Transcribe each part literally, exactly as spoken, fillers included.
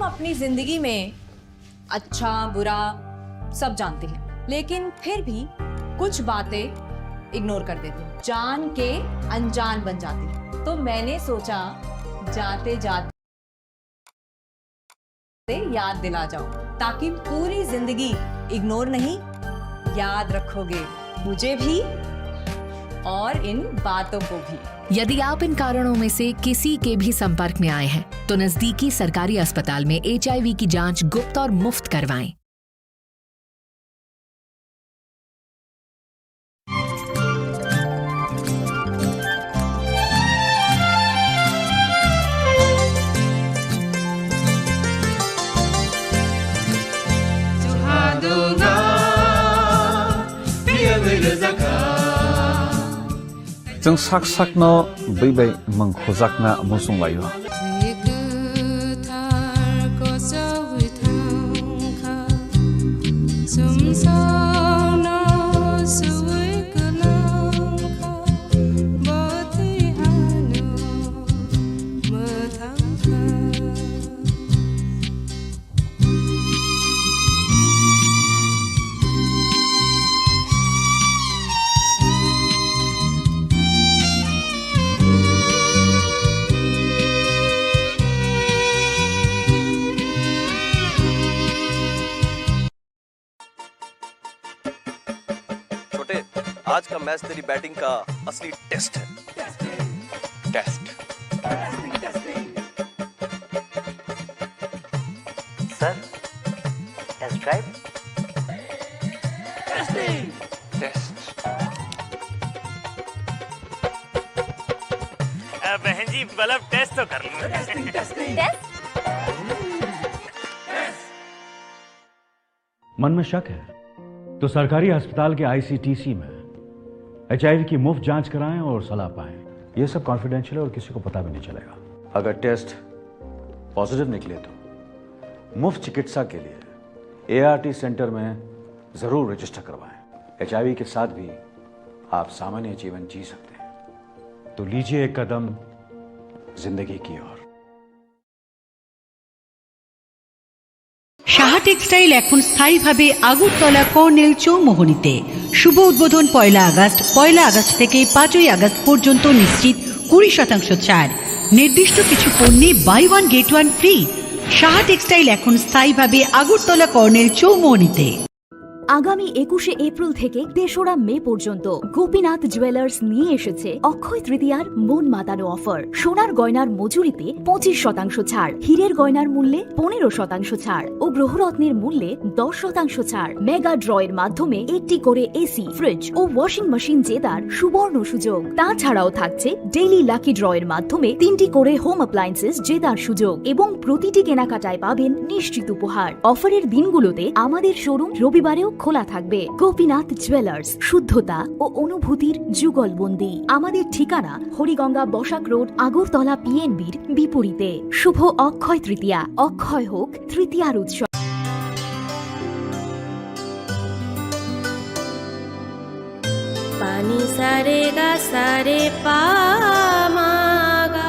अपनी जिंदगी में अच्छा बुरा सब जानते हैं, लेकिन फिर भी कुछ बातें इग्नोर कर देते हैं, जान के अनजान बन जाते हैं। तो मैंने सोचा, जाते जाते याद दिला जाऊं, ताकि पूरी जिंदगी इग्नोर नहीं, याद रखोगे मुझे भी और इन बातों को भी। यदि आप इन कारणों में से किसी के भी संपर्क में आए हैं, तो नजदीकी सरकारी अस्पताल में एचआईवी की जांच गुप्त और मुफ्त करवाएं। Chwng sak sakno bwi bai mwng khujakna muchung laio. छोटे, आज का मैच तेरी बैटिंग का असली टेस्ट है। Test. Sir, test drive. Test. अ, बहन जी, मतलब, टेस्ट तो कर लो। टेस्ट? मन में शक है, तो सरकारी अस्पताल के आईसीटीसी में एचआईवी की मुफ्त जांच कराएं और सलाह पाएं। ये सब कॉन्फिडेंशियल है और किसी को पता भी नहीं चलेगा। अगर टेस्ट पॉजिटिव निकले, तो मुफ्त चिकित्सा के लिए एआरटी सेंटर में जरूर रजिस्टर करवाएं। एचआईवी के साथ भी आप सामान्य जीवन जी सकते हैं। तो लीजिए एक कदम जिंदगी की ओर। সাহা টেক্সটাইল এখন স্থায়ীভাবে আগরতলা কর্নেল চৌমোহনীতে। শুভ উদ্বোধন পয়লা আগস্ট। পয়লা আগস্ট থেকে পাঁচই আগস্ট পর্যন্ত নিশ্চিত কুড়ি শতাংশ ছাড়। নির্দিষ্ট কিছু পণ্যে buy one get one free. Saha textile এখন স্থায়ীভাবে আগরতলা কর্নেল চৌমোহনীতে। আগামী একুশে এপ্রিল থেকে তেসরা মে পর্যন্ত গোপীনাথ জুয়েলার্স নিয়ে এসেছে অক্ষয় তৃতীয়ার মন মাতানো অফার। সোনার গয়নার মজুরিতে পঁচিশ শতাংশ ছাড়, হীরের গয়নার মূল্যে পনেরো শতাংশ ছাড় ও গ্রহরত্নের মূল্যে দশ শতাংশ ছাড়। মেগা ড্র এর মাধ্যমে একটি করে এসি, ফ্রিজ ও ওয়াশিং মেশিন জেতার সুবর্ণ সুযোগ। তাছাড়াও থাকছে ডেইলি লাকি ড্র এর মাধ্যমে তিনটি করে হোম অ্যাপ্লায়েন্সেস জেতার সুযোগ এবং প্রতিটি কেনাকাটায় পাবেন নিশ্চিত উপহার। অফারের দিনগুলোতে আমাদের শোরুম রবিবারেও খোলা থাকবে। গোপীনাথ জুয়েলার্স, শুদ্ধতা ও অনুভূতির যুগলবন্দি। আমাদের ঠিকানা হরিগঙ্গা বসাক রোড, আগরতলা পিএনবির বিপরীতে। শুভ অক্ষয় তৃতীয়া, অক্ষয় হোক তৃতীয়ার উৎসব। Pani sare ga sare pa ma ga.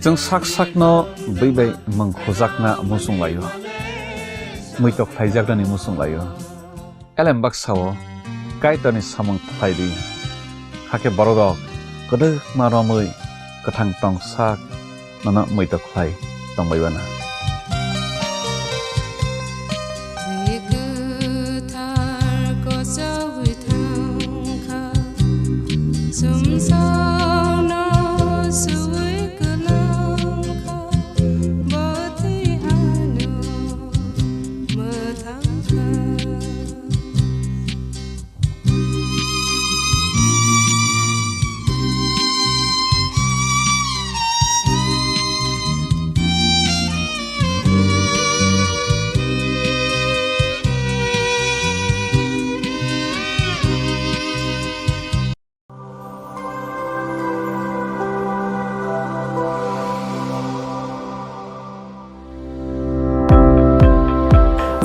Chwng sak sakno bwi bai mwng khujakna muchung laio, muitok khlaijaknani muchung laio. Elem baksa-o Kaitorni samung khlai di, hakhe borok rok kwdwkma romwi kwthang tong sak nono muitok khlai tongbai bana.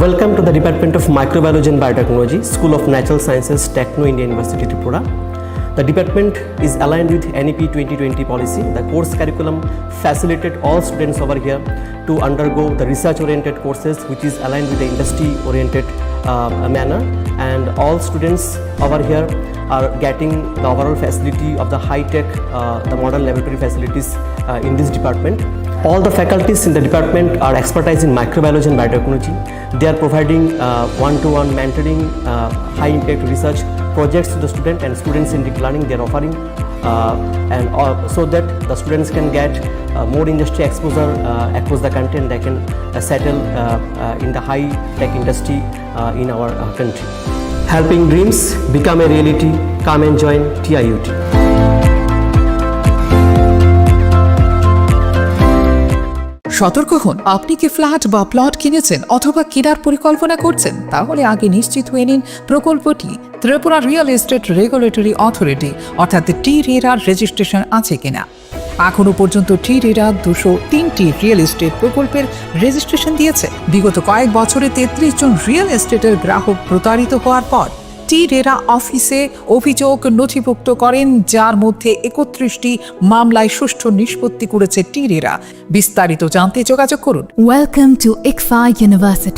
Welcome to the Department of Microbiology and Biotechnology, School of Natural Sciences, Techno India University, Tripura. The department is aligned with N E P twenty twenty policy. The course curriculum facilitated all students over here to undergo the research-oriented courses, which is aligned with the industry-oriented, uh, manner. And all students over here are getting the overall facility of the high-tech, uh, the modern laboratory facilities, uh, in this department. All the faculties in the department are expertise in microbiology and biotechnology. They are providing, uh, one-to-one mentoring, uh, high-impact research projects to the student and students-centric learning they are offering, uh, and, uh, so that the students can get, uh, more industry exposure, uh, across the country, and they can, uh, settle, uh, uh, in the high-tech industry, uh, in our, uh, country. Helping dreams become a reality. Come and join T I U T. সতর্ক হন, আপনি কি ফ্ল্যাট বা প্লট কিনেছেন অথবা কেনার পরিকল্পনা করছেন? তাহলে আগে নিশ্চিত হয়ে নিন প্রকল্পটি Tripura real estate regulatory authority অর্থাৎ টি রেরার রেজিস্ট্রেশন আছে কিনা। এখনও পর্যন্ত টি রেরা দুশো তিনটি রিয়েল এস্টেট প্রকল্পের রেজিস্ট্রেশন দিয়েছে। বিগত কয়েক বছরে তেত্রিশ জন রিয়েল এস্টেটের গ্রাহক প্রতারিত হওয়ার পর টি রেরা অফিসে অভিযোগ নথিভুক্ত করেন, যার মধ্যে একত্রিশটি মামলায় সুষ্ঠু নিষ্পত্তি করেছে টি রেরা। বিস্তারিত জানতে যোগাযোগ করুন। Welcome to Ikfa University.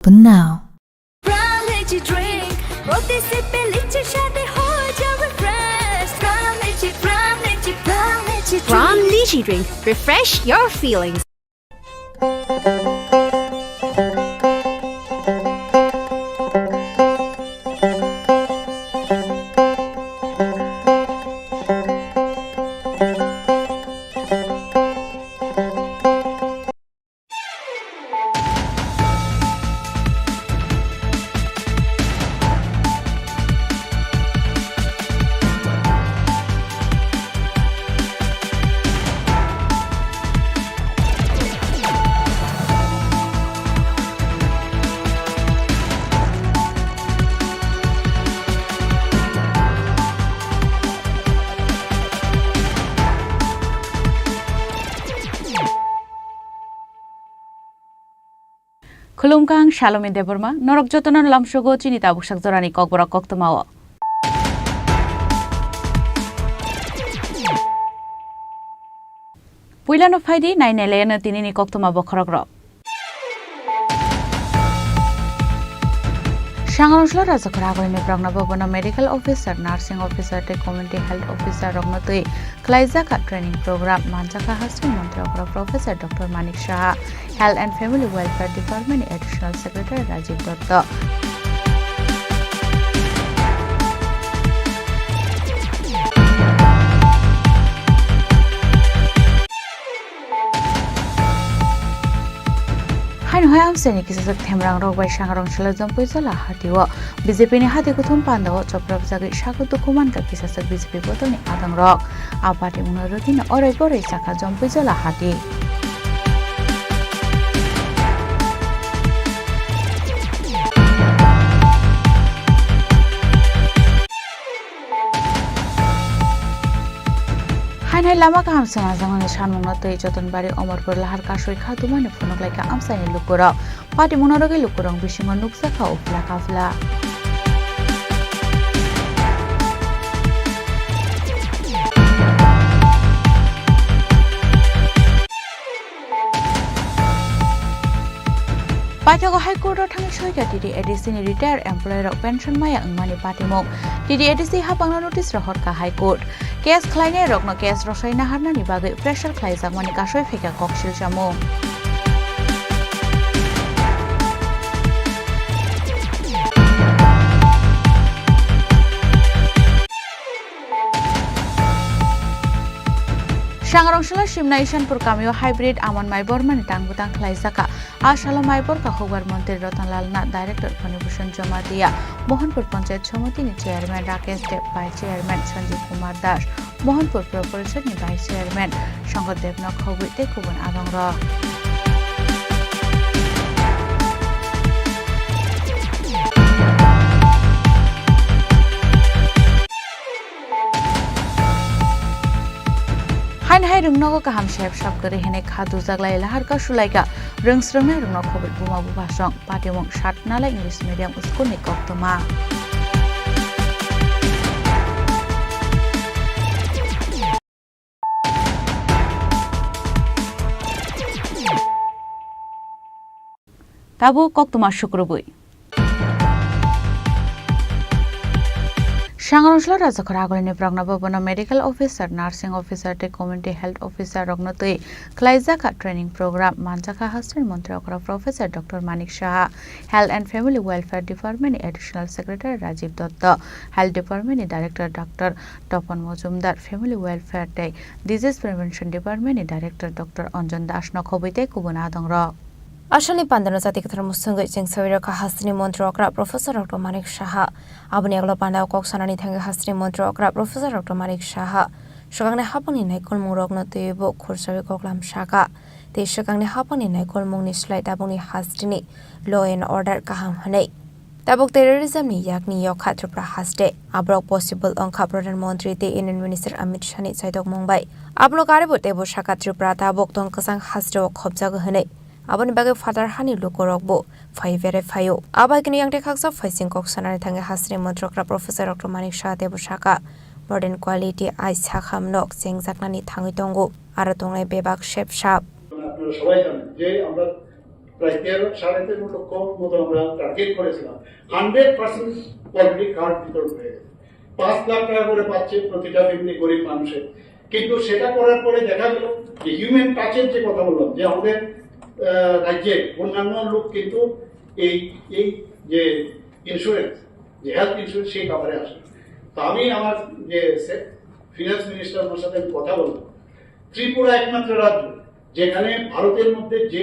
But now. Prime Lychee drink, প্রতি সিপে লিচির স্বাদে হয়ে যাবে fresh। Prime Lychee, Prime Lychee, Prime Lychee drink. Prime Lychee drink, refresh your feelings. Khulumkha, ang Salome Debbarma, norok jotono lamsogo chini tabuksak jorani kokborok koktwmao. Puilano phaidi, nainai laiano tinini koktwma bokhorokrok. Sangrongshla Rajakhora agulini progna bobono medical officer, nursing officer tei community health officer rokno twi khlaijak training program manjakha hasteni montri okra Professor Doctor Manik Saha, Health and Family Welfare Department ni Additional Secretary Rajiv Dutta. Haino Hai amchaini kisachak themrang rok bai sangrong sila Jompui Jola hati o B J P ni hati kuthum panda o choprapjagwi sago dukhu mankha kisachak B J P bodol ni adang rok. A party mungno rwgwino orai borai chakha Jompui Jola hati. Hainai lama kaham swnamjakmani sanmungno twi Jotonbari Omorpur lahar kasui kha dumani phunuk laikha amchaini lukurok. Patimungno rwgwi lukurok bisingo nukjakha uphla kaphla. Paithago High Court o thangwi soikha T T A D C ni retired employee rok pension maya wngmani patimung. T T A D C hapangno notice rohorkha High Court. Case khlainai rokno case rosai naharnani bagwi pressure khlaijakmani kasui phaikha koksil chamung. Sangrong salo Simna Isanpur kamio hybrid Aman Mai Bormani tang bwtang khlaijakha. A salo Mai Borka hukbar montri Ratan Lal Nath, director Phani Bhushan Jamatia, Mohanpur Panchayat Samiti ni chairman Rakesh Deb, vice chairman Sanjay Kumar Das, Mohanpur Pura Parishad ni vice chairman Shankar Deb no khobwi tei kubun adongrok. Haini hai rwngnogo kaham sep sap kwrwi hinwi kha dujak lai lahar ka sulaika rwng srwngnai rwngno khobwi buma bupha song patimung Satnala English Medium School ni koktwma. Tabuk koktwma sukrubwi. Sangrong salo Rajakhor agulini progna bobono medical officer, nursing officer tei community health officer rokno twi khlaijakha training program manjakha hasteni montri okra Professor Doctor Manik Saha, Health and Family Welfare Department ni Additional Secretary Rajiv Dutta, Health Department ni Director Doctor Topon Mojumdar, Family Welfare tei Disease Prevention Department ni Director Doctor Anjan Das no khobwi tei kubun adongrok. Asalni pandano jati kwthar musungwi cheng sawi rokha hasteni montri okra Professor Doctor Manik Saha. Aboni aglo pandao kok sanani thangwi hasteni montri okra Professor Doctor Manik Saha swkangni hapangni naikolmungrokno twiwi bo khursawi koklam saka. Tei swkangni hapangni naikolmungni slai tabukni hasteni law and order kaham hwnwi. Tabuk terrorism ni yakni yokha Tripura haste. Aborok possible wngkha Pradhan Mantri tei Union Minister Amit Shah ni chaitokmung bai. Abono karwi bo teibo saka Tripura tabuk tong kwchang haste o khopjago hwnwi. Aboni bagwi phatar hani lukurok bo phai berai phaio. Abai kini yang tei khaksa phaising kok sanani thangwi hasteni montri okra Professor Doctor Manik Saha teibo saka modern quality ai sakham nok chengjaknani thangwi tongo. Aro tongnai bebak sep sap. আপনারা সবাই জানেন যে আমরা প্রায় তেরো, সাড়ে তেরো লক্ষ মতো আমরা টার্গেট করেছিলাম। হান্ড্রেড পার্সেন্ট অলরেডি কার্ড বিতরণ হয়ে গেছে। পাঁচ লাখ টাকা করে পাচ্ছে প্রতিটা ফ্যামিলি, গরিব মানুষের। কিন্তু সেটা করার পরে দেখা গেল যে হিউম্যান টাচের যে কথা বললাম, যে আমাদের, আহ, রাজ্যে অন্যান্য লোক কিন্তু এই, এই যে ইন্স্যুরেন্স, যে হেলথ ইন্স্যুরেন্স, সেই কভারে আসে। তো আমি আমার যে সে-, ফিনান্স মিনিস্টার, ওনার সাথে আমি কথা বললাম। ত্রিপুরা একমাত্র রাজ্য যেখানে ভারতের মধ্যে যে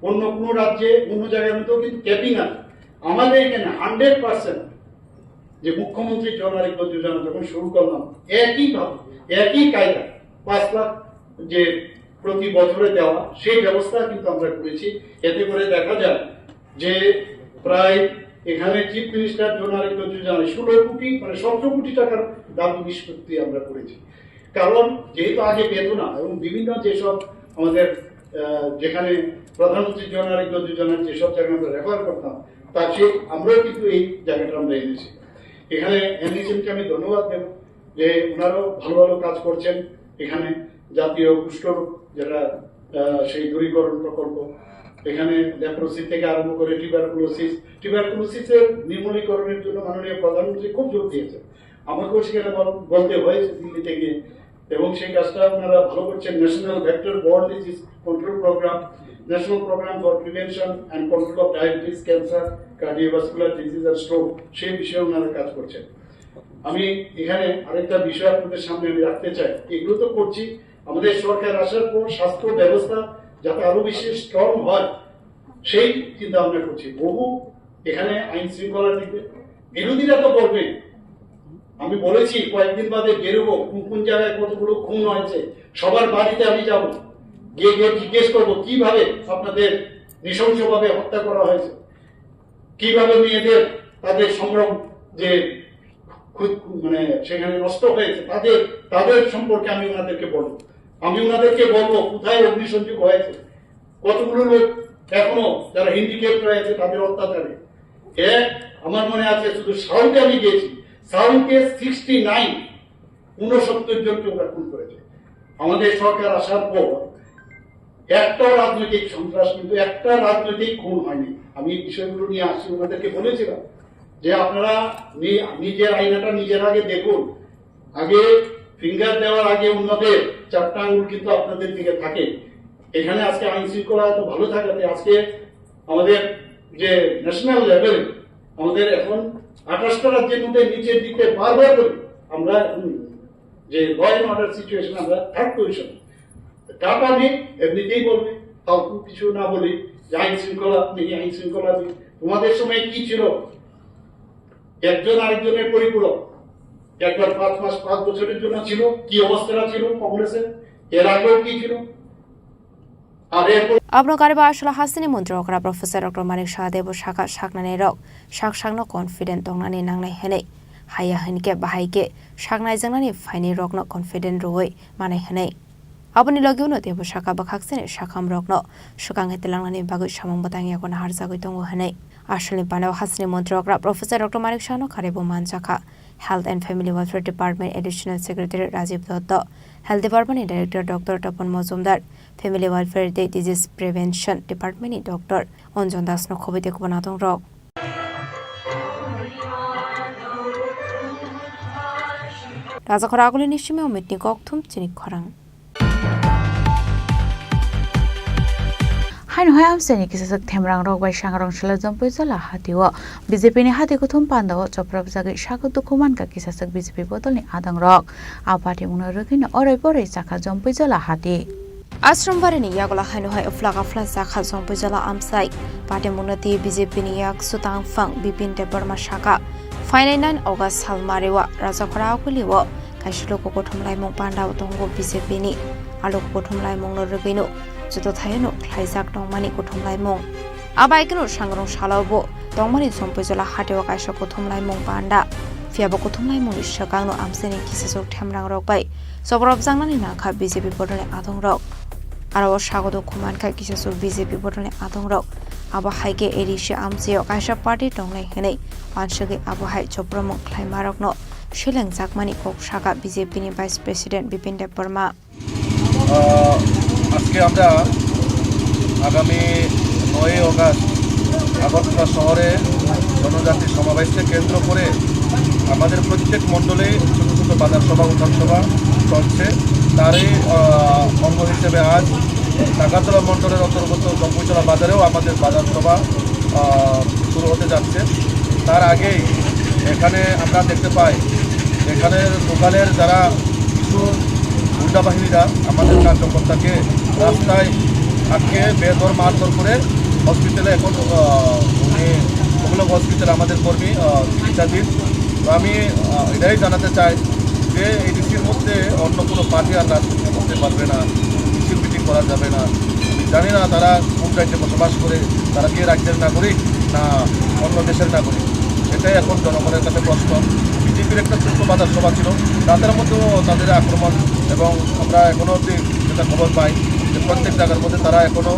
অন্য কোনো রাজ্যে, অন্য জায়গার মধ্যেও কিন্তু ক্যাপিং আছে, আমাদের এখানে হান্ড্রেড পার্সেন্ট যে মুখ্যমন্ত্রী জন আরোগ্য যোজনা যখন শুরু করলাম, একইভাবে, একই কায়দা পাঁচ লাখ যে প্রতি বছরে দেওয়া, সেই ব্যবস্থা কিন্তু আমরা করেছি। এতে করে দেখা যায় যে প্রায় এখানে চিফ মিনিস্টার জন আরোগ্য যোজনায় ষোলো কোটি, মানে সতেরো কোটি টাকার দাবি নিষ্পত্তি আমরা করেছি। কারণ যেহেতু আগে পেত না এবং বিভিন্ন যেসব আমাদের, আহ, যেখানে প্রধানমন্ত্রী জন আরোগ্য যোজনার যেসব জায়গায় আমরা রেফার করতাম, তা সে আমরাও কিন্তু এই জায়গাটা আমরা এনেছি। এখানে এনএইচএমকে আমি ধন্যবাদ দেব যে ওনারাও ভালো ভালো কাজ করছেন। এখানে জাতীয় কুষ্ঠ রোগ যেটা, আহ, সেই দূরীকরণ প্রকল্প, এখানে লেপ্রোসি থেকে আরম্ভ করে টিউবারকুলোসিস, টিউবারকুলোসিসের নির্মূলীকরণের জন্য মাননীয় প্রধানমন্ত্রী খুব জোর দিয়েছেন। আমাকেও সেখানে বল-, বলতে হয়েছে দিল্লিতে গিয়ে, এবং সেই কাজটা ওনারা ভালো করছেন। National vector borne disease control programme, national programme for prevention and control of diabetes, cancer, cardiovascular disease আর স্ট্রোক, সেই বিষয়ে ওনারা কাজ করছেন। আমি এখানে আরেকটা বিষয় আপনাদের সামনে আমি রাখতে চাই, এগুলো তো করছি, আমাদের সরকার আসার পর স্বাস্থ্য ব্যবস্থা যাতে আরো বেশি স্ট্রং হয়, সেই চিন্তা ভাবনা করছি। বহু এখানে আইন শৃঙ্খলা দিকে বিরোধীরা তো বলবেন, আমি বলেছি কয়েকদিন বাদে বেরোবো, কোন কোন জায়গায় কতগুলো খুন হয়েছে, সবার বাড়িতে আমি যাব, গিয়ে গিয়ে জিজ্ঞেস করবো কিভাবে আপনাদের নৃশংসভাবে হত্যা করা হয়েছে, কিভাবে মেয়েদের তাদের সম্ভ্রম যে খুদ মানে সেখানে নষ্ট হয়েছে, তাদের তাদের সম্পর্কে আমি ওনাদেরকে বলবো। আমি ওনাদেরকে বলবো কোথায় অগ্নিসংযোগ হয়েছে, কতগুলো লোক এখনো যারা হ্যান্ডিক্যাপ রয়েছে তাদের অত্যাচারে। এক, আমার মনে আছে শুধু সাউথে আমি গেছি, সাউথে সিক্সটি নাইন, ঊনসত্তর জনকে ওরা খুন করেছে। আমাদের সরকার আসার পর একটা রাজনৈতিক সন্ত্রাস, কিন্তু একটা রাজনৈতিক খুন হয়নি। আমি এই বিষয়গুলো নিয়ে আসছি, ওনাদেরকে বলেছিলাম যে আপনারা নি- নিজের আয়নাটা নিজের আগে দেখুন। আগে ফিঙ্গার দেওয়ার আগে অন্যদের চারটা আঙুল কিন্তু আপনাদের দিকে থাকে। এখানে আজকে আইন শৃঙ্খলা এত ভালো থাকাতে আজকে আমাদের যে ন্যাশনাল লেভেল, আমাদের এখন আঠাশটা রাজ্যের মধ্যে নিচের দিকে বারবার করি আমরা এখন যে ল অ্যান্ড অর্ডার সিচুয়েশন আমরা থার্ড পজিশন। ডাটা নেই, এমনিতেই বলবে, ফালতু কিছু না বলি যে আইন শৃঙ্খলা নেই, আইন শৃঙ্খলা নেই। তোমাদের সময় কি ছিল? একজন আরেকজনের পরিপূরক। একবার পাঁচ মাস, পাঁচ বছরের জন্য ছিল, কি অবস্থা ছিল কংগ্রেসের, এর আগেও কি ছিল, আর এরপর Abono kariba aswla hasteni montri okra Professor Doctor Manik Saha de bo saka saknani rok sak sakno confident tongnani nangnai hwnwi, haya hwnkhe bahai khe saknai jwngnani phaini rokno confident rwui manai hwnwi. Aboni logi uno teibo saka bwkhaksani sakham rokno swkang hai twlangnani bagwi samung bwtang yago naharjagwi tongo hwnwi. Asolni panao hasteni montri okra Professor Doctor Manik Sahano kharwi bo manjakha Health and Family Welfare Department Additional Secretary Rajiv Dotto, Health Department ni Director Doctor Tapan Mojumdar, Family Welfare tei Disease Prevention Department ni Doctor Anjan Das no khobwi tei kubun adong rok. Rajakhor agulini simi omitni kokthum chini khorang. Haino hai amchaini kisaswk themrang rok bai sangrong salo Jompui Jola hatio B J P ni hati kuthum pandao choprapjagwi sago dukhu mankha kisaswk B J P bodolni adong rok. A party mungno rwgwino oroi poroi chakha Jompui Jola hati. Ashram barini yagola haino hai uphla kaphla chakha Jompui Jola amchai. Party mungno twi B J P ni yak sutang phang Bipin Debbarma saka, phainai nine August sal mario Rajakhora agulio kaisa luku kuthumlaimung pandao tongo B J P ni. A luku kuthumlaimungno rwgwino joto thaiano khlaijak tongmani kuthumlaimung. Abai kheno sangrong salao bo tongmani Jompui Jola hatio kaisa kuthumlaimung panda. Phiya bo kuthumlaimungni swkangno amchaini kisaswk themrang rok bai choprapjaknani nangkha B J P bodolni adong rok. Aro o sago dukhu mankha kisaswk B J P bodolni adong rok. Abo hai khe A D C amchaio kaisa party tongnai hwnwi uansugwi abo hai chopramung khlaimarokno selengjakmani kok sakha B J P ni Vice President Bipin Debbarma. আহ, আজকে আমরা আগামী নয়ই অগাস্ট আগরতলা শহরে জনজাতি সমাবেশকে কেন্দ্র করে আমাদের প্রত্যেক মণ্ডলে ছোটো ছোটো বাজার সভা, উঠান সভা চলছে। তারই, আহ, অঙ্গ হিসেবে আজ টাকাতলা মণ্ডলের অন্তর্গত জম্পুইতলা বাজারেও আমাদের বাজার সভা, আহ, শুরু হতে যাচ্ছে। তার আগেই এখানে আমরা দেখতে পাই, এখানে লোকালের যারা কিছু গুন্ডা বাহিনীরা আমাদের কার্যকর্তাকে রাস্তায় আটকে বেধড় মারধর করে হসপিটালে এখন, আহ, উনি ওগুলো হসপিটালে আমাদের কর্মী, আহ, চিকিৎসাধীন। তো আমি, আহ, এটাই জানাতে চাই যে এডিসির মধ্যে অন্য কোনো পার্টি আর রাজনীতি করতে পারবে না, মিছিল মিটিং করা যাবে না। আমি জানি না তারা কোন রাজ্যে বসবাস করে, তারা কি রাজ্যের নাগরিক না অন্য দেশের নাগরিক, এটাই এখন জনগণের কাছে প্রশ্ন। বিজেপির একটা ছোট্ট বাজার সভা ছিল, রাতের মধ্যেও তাদের আক্রমণ, এবং আমরা এখনো অবধি যেটা খবর পাই যে প্রত্যেক জায়গার মধ্যে তারা এখনো,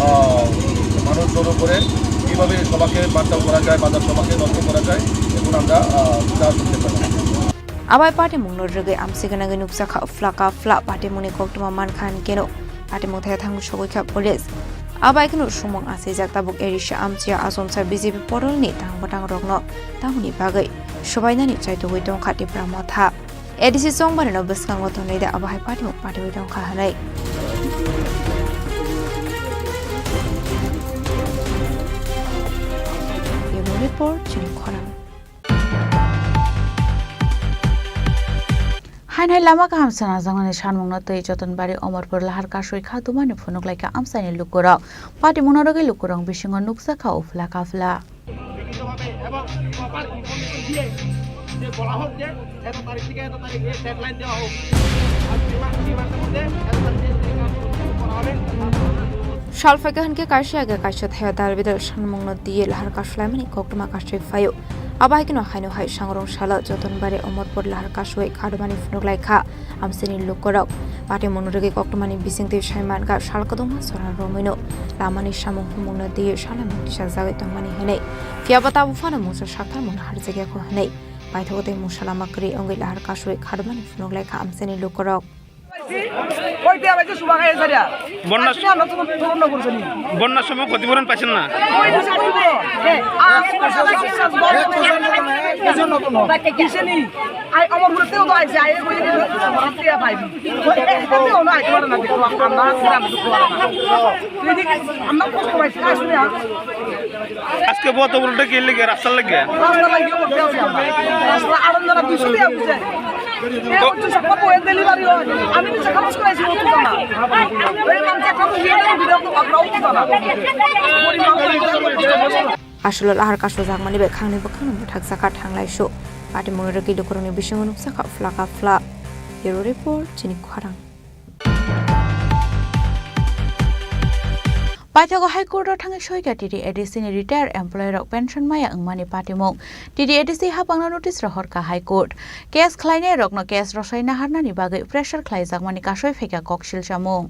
আহ, মানুষ জড়ো করে কীভাবে সভাকে বানচাল করা যায়, বাজার সভাকে নষ্ট করা যায়, এখন আমরা, আহ, তা শুনতে পাই। Abai party mungno rwgwi amchai gwnangwi nukjakha uphla kaphla party mungni koktwma mankha hinkeno party mungthai thangwi sogwi kha police. Abai kheno sumung achaijak tabuk A D C amchaio achomsa B J P porolni tang bwtang rokno tamoni bagwi swbainani chaitugwi tongkha Tipra Motha. A D C chongbarino bwskango tongnai da abo hai party mung patiwi tongkha hwnwi. Bureau Report, Chini Khorang. Hainhai lama kaham sanajaknani sanmungno twi Jotonbari Omorpur lahar kasui kha dumani phunuk laikha amchaini lukurok. Patimungno rwgwi lukurok bisingo nukjakha uphla kaphla. লিখিতভাবে এবং proper information দিয়ে যে বলা হোক যে এত তারিখ থেকে এত তারিখ, ডেডলাইন দেওয়া হোক। আর দুই মাস, দুই মাসের মধ্যে এত তারিখ থেকে কাজ করা হবে। Sal phaikha hinkhe kaisa age kaisa thaya dal bidal sanmungno twiwi lahar kasulaimani koktwma kasui phaio. Abo hai kheno haino hai sangrong salo Jotonbari Omorpur lahar kasui khadumani phunuk laikha amchaini lukurok. Patimungno rwgwi koktwmani bisingtwi saimankha sal kwdwngma jora romwino lamani samung humungno twiwi salaimung tisajagwi tongmani hinwi. Phiyaba tabuk phano mungsa saktharmungno harjakya kho hinwi paithago tei mungsa lama kwrwi wngwi lahar kasui khadumani phunuk laikha amchaini lukurok. ওই পেয়ালা যে সুবাগায় এসারিয়া। বন্যা আসলে আমরা তো পূরণ না করছি নি। বন্যার সময় ক্ষতিপূরণ পাইছেন না? ওই যে সব পুরো। হ্যাঁ, আর আমরা সবাই বিশ্বাস বন্ধ করে। এজন্য তো নয়। কিসে নি? আই আমার ঘুরতেও তো আইছে, আই ওই যে ভারত থেকে পাইবি। ওই এটাতেও না, আইতে পারে না, দেখো, আমরা গ্রামে ঢুকতে পারে না। তুই দেখ, আমরা কষ্ট পাইছি, আসলে আর আজকে বত উল্টে কি লেগে রাস্তার লেগে? রাস্তা লাগিয়ে করতে আছি আমরা। রাস্তা আরো যারা দুশো টাকা বুঝে। এ পর্যন্ত সব বইয়ের ডেলিভারি হয়। আমি নিজে খামোশ করে আছি, ও তো জানা। এই মানুষ একটা বুঝিয়ে দেবে, ভিডিও তো আপনারাও তো জানা। গরিব মানুষ। Aswk lahar kasui jakmani bai khangni bwkhakno mwthakjak kha thanglaisu. Patimungni rwgwi lukurokni bisingo nukjakha phlaka phla. Bureau report, chini khorang. Paithago High Court o thangwi soikha T T A D C ni retired employee rok pension maya wngmani patimung. T T A D C hapangno notice rohorkha High Court. Case khlainai rokno case rwsai naharnani bagwi pressure khlaijakmani kasui phaikha kok silchamung.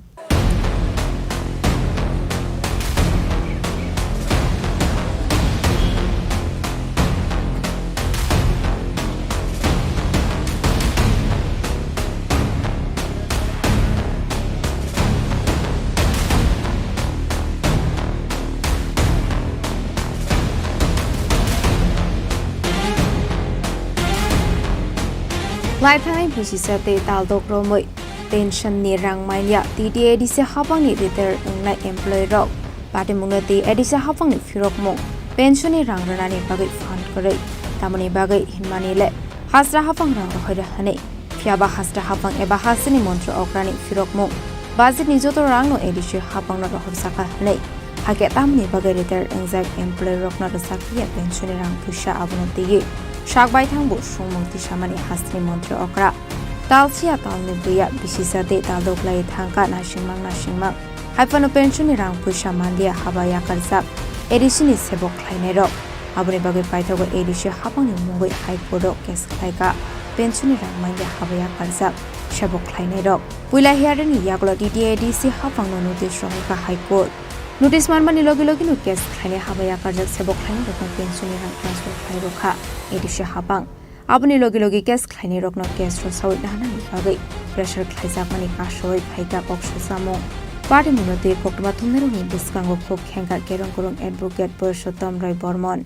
Laithanai bisisa tei taldok romwi pension ni rang manya T T A D C hapangni retired wngnai employee rok patimungno tei A D C hapangni phirokmung pension ni rang rwnani bagwi phan kwrwi, tamoni bagwi hinmani le hasra hapang rang rohoi rw hwnwi. Phiyaba hasra hapang eba hasteni montri okrani phirokmung budget ni joto rangno A D C hapangno rohorjakha hwnwi. Hakhe tamoni bagwi retired wngjak employee rokno rwchapya pension ni rang puisa abono twiwi sak baithang bo songmung tisamani hasteni montri okra. Talsia talni buya bisisa tei taldok lai thangkha nasingmang nasingmang. Haiphano pension ni rang puisa manliya haba yakarjak A D C ni sebok khlainairok. Aboni bagwi paithago A D C hapangni mungwi High Court o case khlaikha pension ni rang manliya haba yakarjak sebok khlainairok. Puila hearing ni yagulo T T A D C hapangno notice rohorkha High Court. Notice manmani logi logino case khlainai haba yakarjak sebok khlainairokno pension ni rang transfer khlai rwkha A D C hapang. Aboni logi logi case khlainairokno case rwsawi naharnani bagwi pressure khlaijakmani kasui phaikha kok silchamung. Patimungno tei koktwma thumnairokni bwskango khuk khengkha Kerong Kurung Advocate Purushottom Roy Bormon.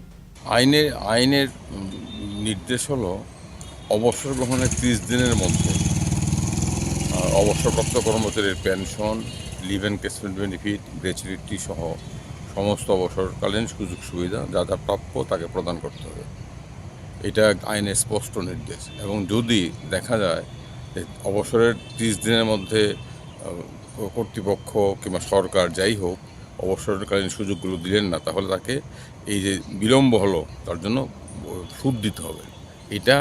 আইনের, আইনের, উম, নির্দেশ হলো অবসর গ্রহণের ত্রিশ দিনের মধ্যে, আহ, অবসরপ্রাপ্ত কর্মচারীর পেনশন, লিভ এনকেজমেন্ট বেনিফিট, গ্র্যাচুইটি সহ সমস্ত অবসরকালীন সুযোগ সুবিধা যা যা প্রাপ্য তাকে প্রদান করতে হবে। এটা আইনের স্পষ্ট নির্দেশ। এবং যদি দেখা যায় যে অবসরের ত্রিশ দিনের মধ্যে, আহ, কর্তৃপক্ষ কিংবা সরকার যাই হোক অবসরকালীন সুযোগগুলো দিলেন না, তাহলে তাকে এই যে বিলম্ব হলো তার জন্য সুদ দিতে হবে। এটা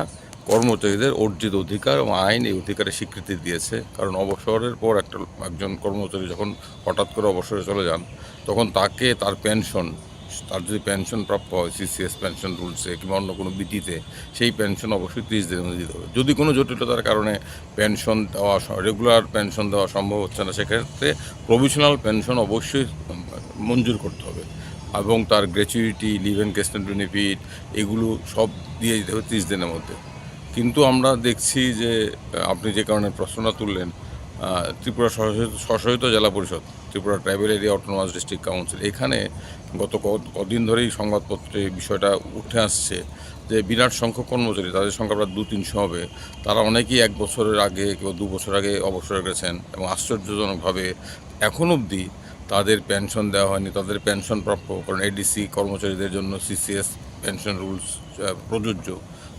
কর্মচারীদের অর্জিত অধিকার এবং আইন এই অধিকারের স্বীকৃতি দিয়েছে। কারণ অবসরের পর একটা, একজন কর্মচারী যখন হঠাৎ করে অবসরে চলে যান, তখন তাকে তার পেনশন, তার যদি পেনশন প্রাপ্য হয় সিসিএস পেনশন রুলসে কিংবা অন্য কোনো বিধিতে, সেই পেনশন অবশ্যই ত্রিশ দিনের মধ্যে দিতে হবে। যদি কোনো জটিলতার কারণে পেনশন দেওয়া স-, রেগুলার পেনশন দেওয়া সম্ভব হচ্ছে না, সেক্ষেত্রে প্রভিশনাল পেনশন অবশ্যই, উম, মঞ্জুর করতে হবে এবং তার গ্র্যাচুইটি, লিভ এনকেজমেন্ট বেনিফিট, এগুলো সব দিয়ে দিতে হবে ত্রিশ দিনের মধ্যে। কিন্তু আমরা দেখছি যে, আহ, আপনি যে কারণে প্রশ্নটা তুললেন, আহ, ত্রিপুরা স্বশাসিত, স্বশাসিত জেলা পরিষদ, Tripura tribal area autonomous district council, এখানে গত ক-, কদিন ধরেই সংবাদপত্রে এই বিষয়টা উঠে আসছে যে বিরাট সংখ্যক কর্মচারী, তাদের সংখ্যা প্রায় দু তিনশো হবে, তারা অনেকেই এক বছরের আগে কিংবা দু বছর আগে অবসরে গেছেন এবং আশ্চর্যজনকভাবে এখন অবধি তাদের পেনশন দেওয়া হয়নি। তাদের পেনশন প্রাপ্য, কারণ এডিসি কর্মচারীদের জন্য সিসিএস পেনশন রুলস, আহ, প্রযোজ্য,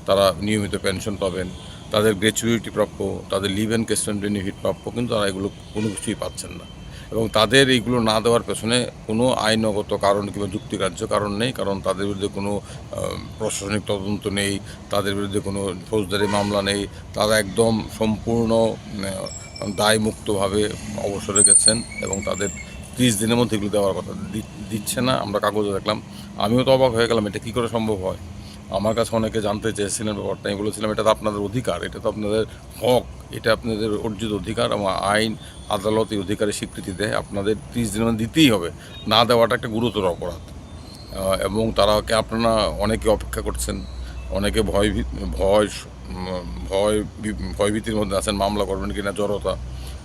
তারা নিয়মিত পেনশন পাবেন। তাদের গ্র্যাচুইটি প্রাপ্য, তাদের লিভ এনক্যাশমেন্ট বেনিফিট প্রাপ্য, কিন্তু তারা এগুলো কোনো কিছুই পাচ্ছেন না। এবং তাদের এইগুলো না দেওয়ার পেছনে কোনো আইনগত কারণ কিংবা যুক্তিগ্রাহ্য কারণ নেই, কারণ তাদের বিরুদ্ধে কোনো, আহ, প্রশাসনিক তদন্ত নেই, তাদের বিরুদ্ধে কোনো ফৌজদারি মামলা নেই। তারা একদম সম্পূর্ণ, উম, দায়মুক্তভাবে অবসরে গেছেন এবং তাদের ত্রিশ দিনের মধ্যে এগুলো দেওয়ার কথা দি-, দিচ্ছে না। আমরা কাগজে দেখলাম, আমিও তো অবাক হয়ে গেলাম, এটা কী করে সম্ভব হয়? আমার কাছে অনেকে জানতে চেয়েছিলেন ব্যাপারটা, আমি বলেছিলাম, "এটা তো আপনাদের অধিকার, এটা তো আপনাদের হক, এটা আপনাদের অর্জিত অধিকার এবং আইন, আদালত এই অধিকারের স্বীকৃতি দেয়, আপনাদের ত্রিশ দিনের মধ্যে দিতেই হবে, না দেওয়াটা একটা গুরুতর অপরাধ।" আহ, এবং তারাকে আপনারা অনেকে অপেক্ষা করছেন, অনেকে ভয় ভী-, ভয় স-, উম, ভয় বি-, ভয়ভীতির মধ্যে আছেন, মামলা করবেন কিনা জড়তা।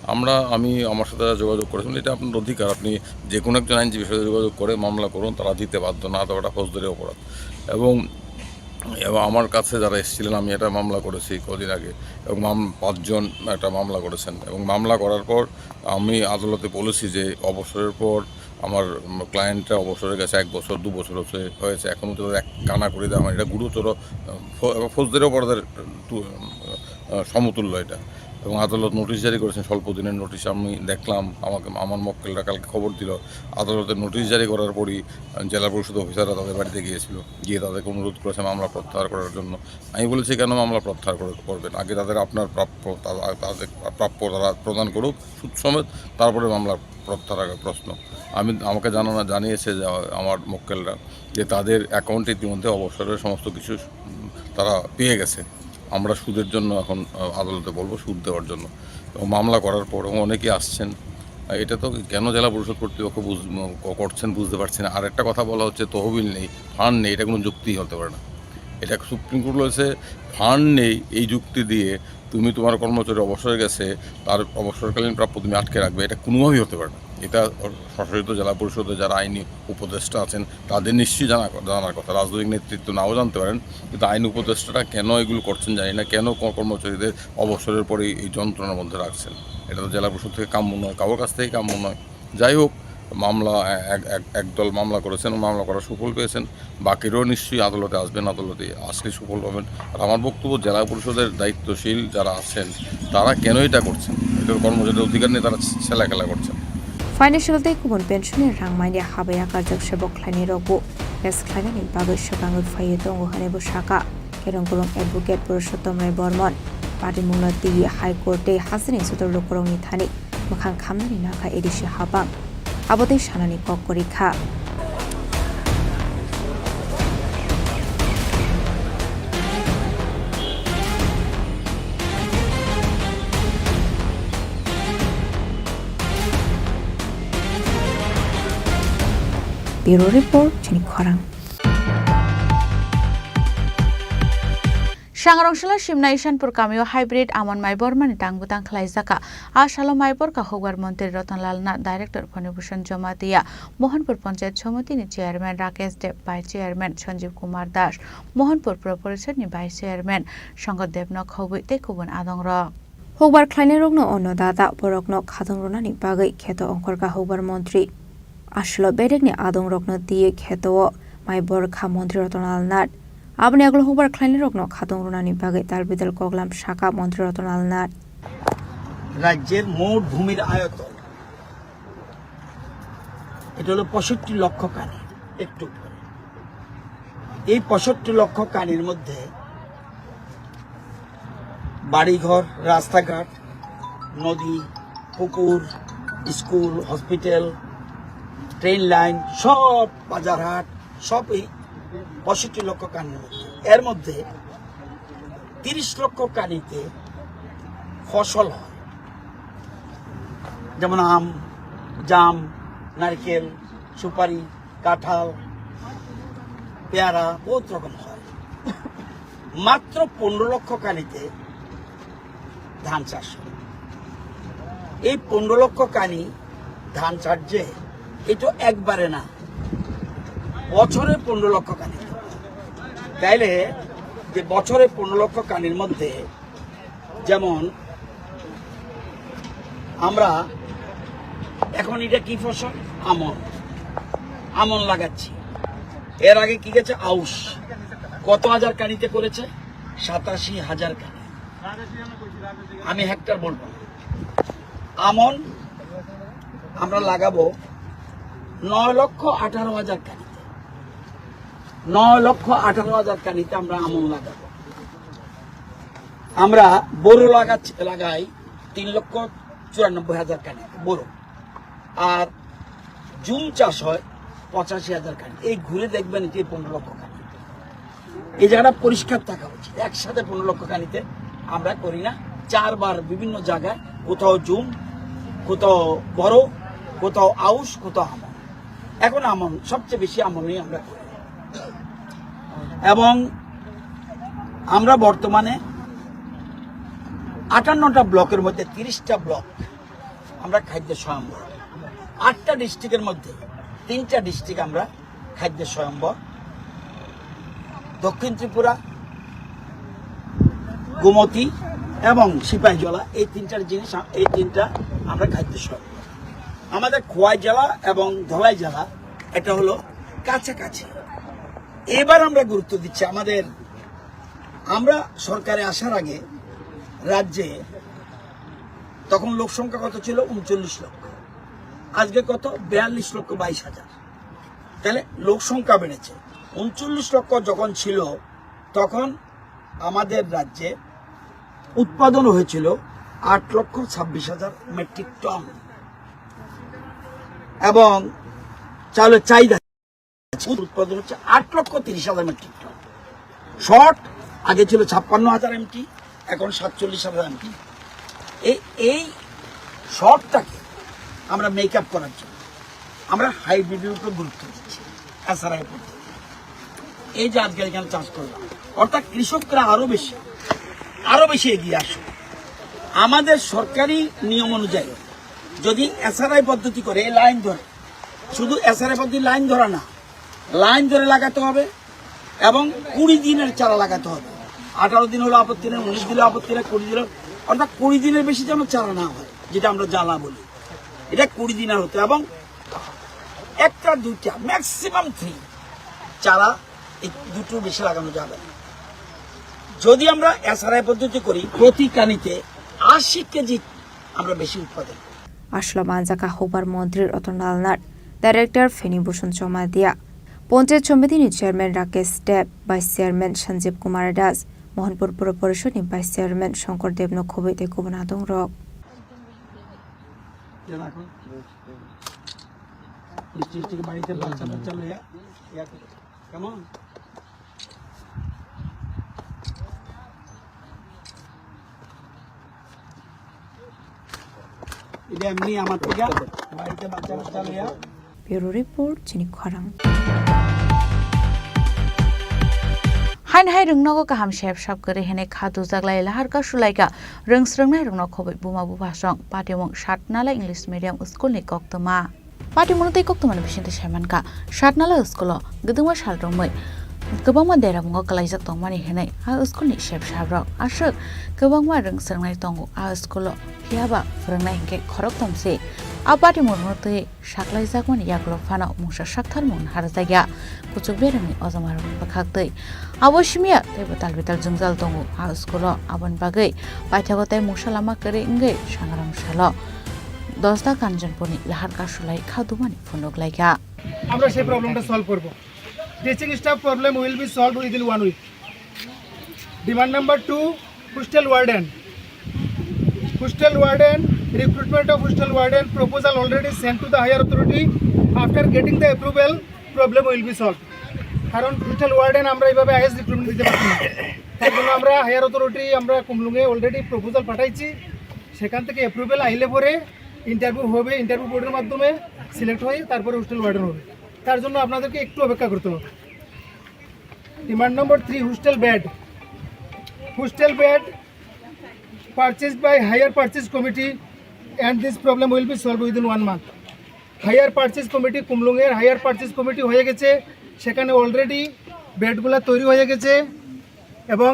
আমরা, আমি, আমার সাথে যারা যোগাযোগ করেছেন, এটা আপনার অধিকার, আপনি যে কোনো একজন আইনজীবীর সাথে যোগাযোগ করে মামলা করুন, তারা দিতে বাধ্য, না দেওয়াটা ফৌজদারি অপরাধ। এবং, এবং আমার কাছে যারা এসেছিলেন, আমি এটা মামলা করেছি কদিন আগে, এবং মাম-, পাঁচজন একটা মামলা করেছেন। এবং মামলা করার পর আমি আদালতে বলেছি যে অবসরের পর আমার, উম, ক্লায়েন্টরা অবসরে গেছে, এক বছর, দু বছর হচ্ছে, হয়েছে, এখনও তো এক কানা করে দেওয়া হয়। এটা গুরুতর, উম, ফ-, এবং ফৌজদারি অপরাধের, উম, তু-, উম, আহ, সমতুল্য এটা। এবং আদালত নোটিশ জারি করেছেন, স্বল্প দিনের নোটিশ। আমি দেখলাম, আমাকে, আমার মক্কেলরা কালকে খবর দিল, আদালতের নোটিশ জারি করার পরই, আহ, জেলা পরিষদ অফিসাররা তাদের বাড়িতে গিয়েছিল, গিয়ে তাদেরকে অনুরোধ করেছে মামলা প্রত্যাহার করার জন্য। আমি বলেছি, "কেন মামলা প্রত্যাহার করে-, করবেন? আগে তাদের আপনার প্রাপ্য, তা-, তাদের প্রাপ্য তারা প্রদান করুক সুদ সমেত, তারপরে মামলা প্রত্যাহারের প্রশ্ন।" আমি, আমাকে জানানো, জানিয়েছে যে আমার মক্কেলরা যে তাদের অ্যাকাউন্টে ইতিমধ্যে অবসরের সমস্ত কিছু, উম, তারা পেয়ে গেছে। আমরা সুদের জন্য এখন, আহ, আদালতে বলবো, সুদ দেওয়ার জন্য। এবং মামলা করার পর, এবং অনেকেই আসছেন, আহ, এটা তো কেন জেলা পরিষদ কর্তৃপক্ষ বুঝ-, উম, ক-, করছেন বুঝতে পারছি না। আর একটা কথা বলা হচ্ছে তহবিল নেই, ফান্ড নেই, এটা কোনো যুক্তি হতে পারে না। এটা সুপ্রিম কোর্ট বলেছে ফান্ড নেই, এই যুক্তি দিয়ে তুমি তোমার কর্মচারী অবসরে গেছে, তার অবসরকালীন প্রাপ্য তুমি আটকে রাখবে, এটা কোনোভাবেই হতে পারে না। এটা স্বশাসিত জেলা পরিষদে যারা আইনি উপদেষ্টা আছেন, তাদের নিশ্চয়ই জানা, জানার কথা। রাজনৈতিক নেতৃত্ব নাও জানতে পারেন, কিন্তু আইনি উপদেষ্টারা কেন এগুলো করছেন জানি না, কেন ক-, কর্মচারীদের অবসরের পরে এই যন্ত্রণার মধ্যে রাখছেন। এটা তো জেলা পরিষদ থেকে কাম্য নয়, কারোর কাছ থেকে কাম্য নয়। যাই হোক, মামলা, এক, এক, একদল মামলা করেছেন, মামলা করার সুফল পেয়েছেন, বাকিরাও নিশ্চয়ই আদালতে আসবেন, আদালতে আসলে সুফল পাবেন। আর আমার বক্তব্য, জেলা পরিষদের দায়িত্বশীল যারা আছেন, তারা কেন এটা করছেন? এটার কর্মচারীর অধিকার নিয়ে তারা ছেলেখেলা করছেন। Financial tei kubun pension ni rang manya habai akarjak se bo khlainai rok bo test khlainani bagwi swkangwi phaiwi tongo hwnwi bo saka. Kerong Kurung Advocate Purushottom Rai Bormon patimungno twi High Court tei hasteni joto lukurokni thani mwkhang khamnani nakha A D C habang. Abo tei sanani kok kwrwi kha. Bureau Report, chini khorang. Sangrong salo Simna Isanpur kamio hybrid amon mai bormani tang bwtang khlaijaka. A salo mai borka hukbar montri Ratan Lal Nath, director Phani Bhushan Jamatia, Mohanpur Panchayat Samiti ni chairman Rakesh Deb, vice chairman Sanjeev Kumar Das, Mohanpur Pura Parishad ni vice chairman Sangad Deb no khobwi tei kubun adong rok. Hukbar khlainai rokno onno dada borokno khatung rwnani bagwi kheto ongkhorkha hukbar montri. Aswlo bedekni adongrokno twiwi kheto-o mai borkha Montri Ratan Lal Nath. Aboni agulok hukbar khlainairokno khatung rwnani bagwi tal bidal koklam sakha Montri Ratan Lal Nath. রাজ্যের মোট ভূমির আয়তন, এটা হলো পঁয়ষট্টি লক্ষ কানি, একটু উপরে। এই পঁয়ষট্টি লক্ষ কানির মধ্যে বাড়িঘর, রাস্তাঘাট, নদী, পুকুর, স্কুল, হসপিটাল, ট্রেন লাইন, সব বাজারহাট, সব এই পঁয়ষট্টি লক্ষ কানির মধ্যে। এর মধ্যে তিরিশ লক্ষ কানিতে ফসল হয়, যেমন আম, জাম, নারকেল, সুপারি, কাঁঠাল, পেয়ারা, বহুত রকম হয়। মাত্র পনেরো লক্ষ কানিতে ধান চাষ হয়। এই পনেরো লক্ষ কানি ধান চাষ যে, এটা একবারে না, বছরে পনেরো লক্ষ কানি। তাইলে যে বছরে পনেরো লক্ষ কানির মধ্যে, যেমন আমরা এখন এটা কি ফসল? আমন। আমন লাগাচ্ছি। এর আগে কি গেছে? আউশ। কত হাজার কানিতে করেছে? সাতাশি হাজার কানি। আমি হেক্টর বলবো না। আমন আমরা লাগাবো নয় লক্ষ আঠারো হাজার কানিতে। নয় লক্ষ আঠারো হাজার কানিতে আমরা আমন লাগাবো। আমরা বোরো লাগাচ্ছি, লাগাই তিন লক্ষ চুরানব্বই হাজার কানিতে বোরো। আর জুম চাষ হয় পঁচাশি হাজার কানি। এই ঘুরে দেখবেন যে পনেরো লক্ষ কানি। এই জায়গাটা পরিষ্কার থাকা উচিত। একসাথে পনেরো লক্ষ কানিতে আমরা করি না, চারবার বিভিন্ন জায়গায়, কোথাও জুম, কোথাও বড়, কোথাও আউশ, কোথাও আমন। এখন আমন, সবচেয়ে বেশি আমনই আমরা করি। এবং আমরা বর্তমানে আটান্নটা ব্লকের মধ্যে তিরিশটা ব্লক আমরা খাদ্য স্বয়ম্বর, আটটা ডিস্ট্রিক্টের মধ্যে তিনটা ডিস্ট্রিক্ট আমরা খাদ্য স্বয়ম্বর, দক্ষিণ ত্রিপুরা, গোমতী এবং সিপাহীজলা, এই তিনটার জিনিস আ-, এই তিনটা আমরা খাদ্য স্বয়ম্বর। আমাদের খোয়াই জেলা এবং ধলাই জেলা এটা হলো কাছাকাছি। এবার আমরা গুরুত্ব দিচ্ছি আমাদের, আমরা সরকারে আসার আগে রাজ্যে তখন লোক সংখ্যা কত ছিল? ঊনচল্লিশ লক্ষ। আজকে কত? বিয়াল্লিশ লক্ষ বাইশ হাজার। তাহলে লোক সংখ্যা বেড়েছে। ঊনচল্লিশ লক্ষ যখন ছিল, তখন আমাদের রাজ্যে উৎপাদন হয়েছিল আট লক্ষ ছাব্বিশ হাজার মেট্রিক টন এবং চাউলের চাহিদা উৎপাদন হচ্ছে আট লক্ষ তিরিশ হাজার মেট্রিক টন। শর্ট আগে ছিল ছাপ্পান্ন হাজার এমটি, এখন সাতচল্লিশ হাজার এমটি। এই, এই শর্টটাকে আমরা মেক আপ করার জন্য আমরা হাইব্রিডের উপর গুরুত্ব দিচ্ছি, এসআরআই পদ্ধতি। এই যে আজকে এখানে চাষ করলাম, অর্থাৎ কৃষকরা আরো বেশি, আরো বেশি এগিয়ে আসুক। আমাদের সরকারি নিয়ম অনুযায়ী যদি এসআরআই পদ্ধতি করে, এই লাইন ধরে, শুধু এসআরআই পদ্ধতি লাইন ধরা না, লাইন ধরে লাগাতে হবে এবং কুড়ি দিনের চারা লাগাতে হবে। আঠারো দিন হলো আপত্তি নেই, উনিশ দিলে আপত্তি নেই, কুড়ি দিন হলো, অর্থাৎ কুড়ি দিনের বেশি যেন চারা না হয়, যেটা আমরা জ্বালা বলি, এটা কুড়ি দিনের হতে। এবং একটা দুইটা, ম্যাক্সিমাম থ্রি চারা, এই দুটো বেশি লাগানো যাবে না। যদি আমরা এসআরআই পদ্ধতি করি, প্রতি কানিতে আশি কেজি আমরা বেশি উৎপাদন করি। Aswlao manjakha hukbar montri Ratan Lal Nath, director Feni Bhushan Chamadia, Panchayat Samiti ni chairman Rakesh Deb, vice chairman Sanjeev Kumar Das, Mohanpur Pura Parishad ni vice chairman Shankar Deb no khobwi tei kubun adong rok. এটা এমনি আমার থেকে বাড়িতে বাচ্চা কাচ্চা লইয়া। Bureau report, Chini Khorang. Hain hai rwngnogo kaham sep sap kwrwi hwnwi kha dujaklai lahar ka sulaika rwng srwngnai rwngno khobwi buma bupha song patimung Satnala English Medium School ni koktwma. Patimungno tei koktwmani bisingtwi saimankha, Satnala school-o kwdwngma sal romwi kwbangma deramungo kwlaijak tongmani hwnwi a school-ni sep saprok aswk kwbangma rwng swrwngnai tongo a school-o, phiyaba phwrwngnai hinkhe khorokthom se. A patimungno twi saklaijakmani yagulo phano mungsa saktharmung naharjakya kuchuk beremni ojamarokni bwkhaktwi. Abo simiya teibo tal bital jwngjal tongo a school-o, aboni bagwi paithago tei mungsa lama kwrwi wngwi Sangram salo Dosda Kanchanpurni lahar kasulai kha dumani phunuk laikha. আমরা সেই প্রবলেমটা solve করব। Teaching staff problem will be solve within one week. Demand number two, hostel warden. Hostel warden, recruitment of hostel warden proposal already sent to the higher authority. After getting the approval, problem will be solve. কারণ hostel warden আমরা এইভাবে is recruitment দিতে পারছি না। তার জন্য আমরা higher authority, আমরা কুমলুঙে অলরেডি প্রপোজাল পাঠাইছি। সেখান থেকে অ্যাপ্রুভাল আইলে পরে ইন্টারভিউ হবে, ইন্টারভিউ বোর্ডের মাধ্যমে সিলেক্ট হয়ে তারপরে হোস্টেল ওয়ার্ডেন হবে। তার জন্য আপনাদেরকে একটু অপেক্ষা করতে হবে। Demand number three, hostel bed. Hostel bed purchased by hire purchase committee and this problem will be solved within one month. Higher purchase committee, কুমলুঙের হায়ার পারচেজ কমিটি হয়ে গেছে, সেখানে অলরেডি বেডগুলা তৈরি হয়ে গেছে। এবং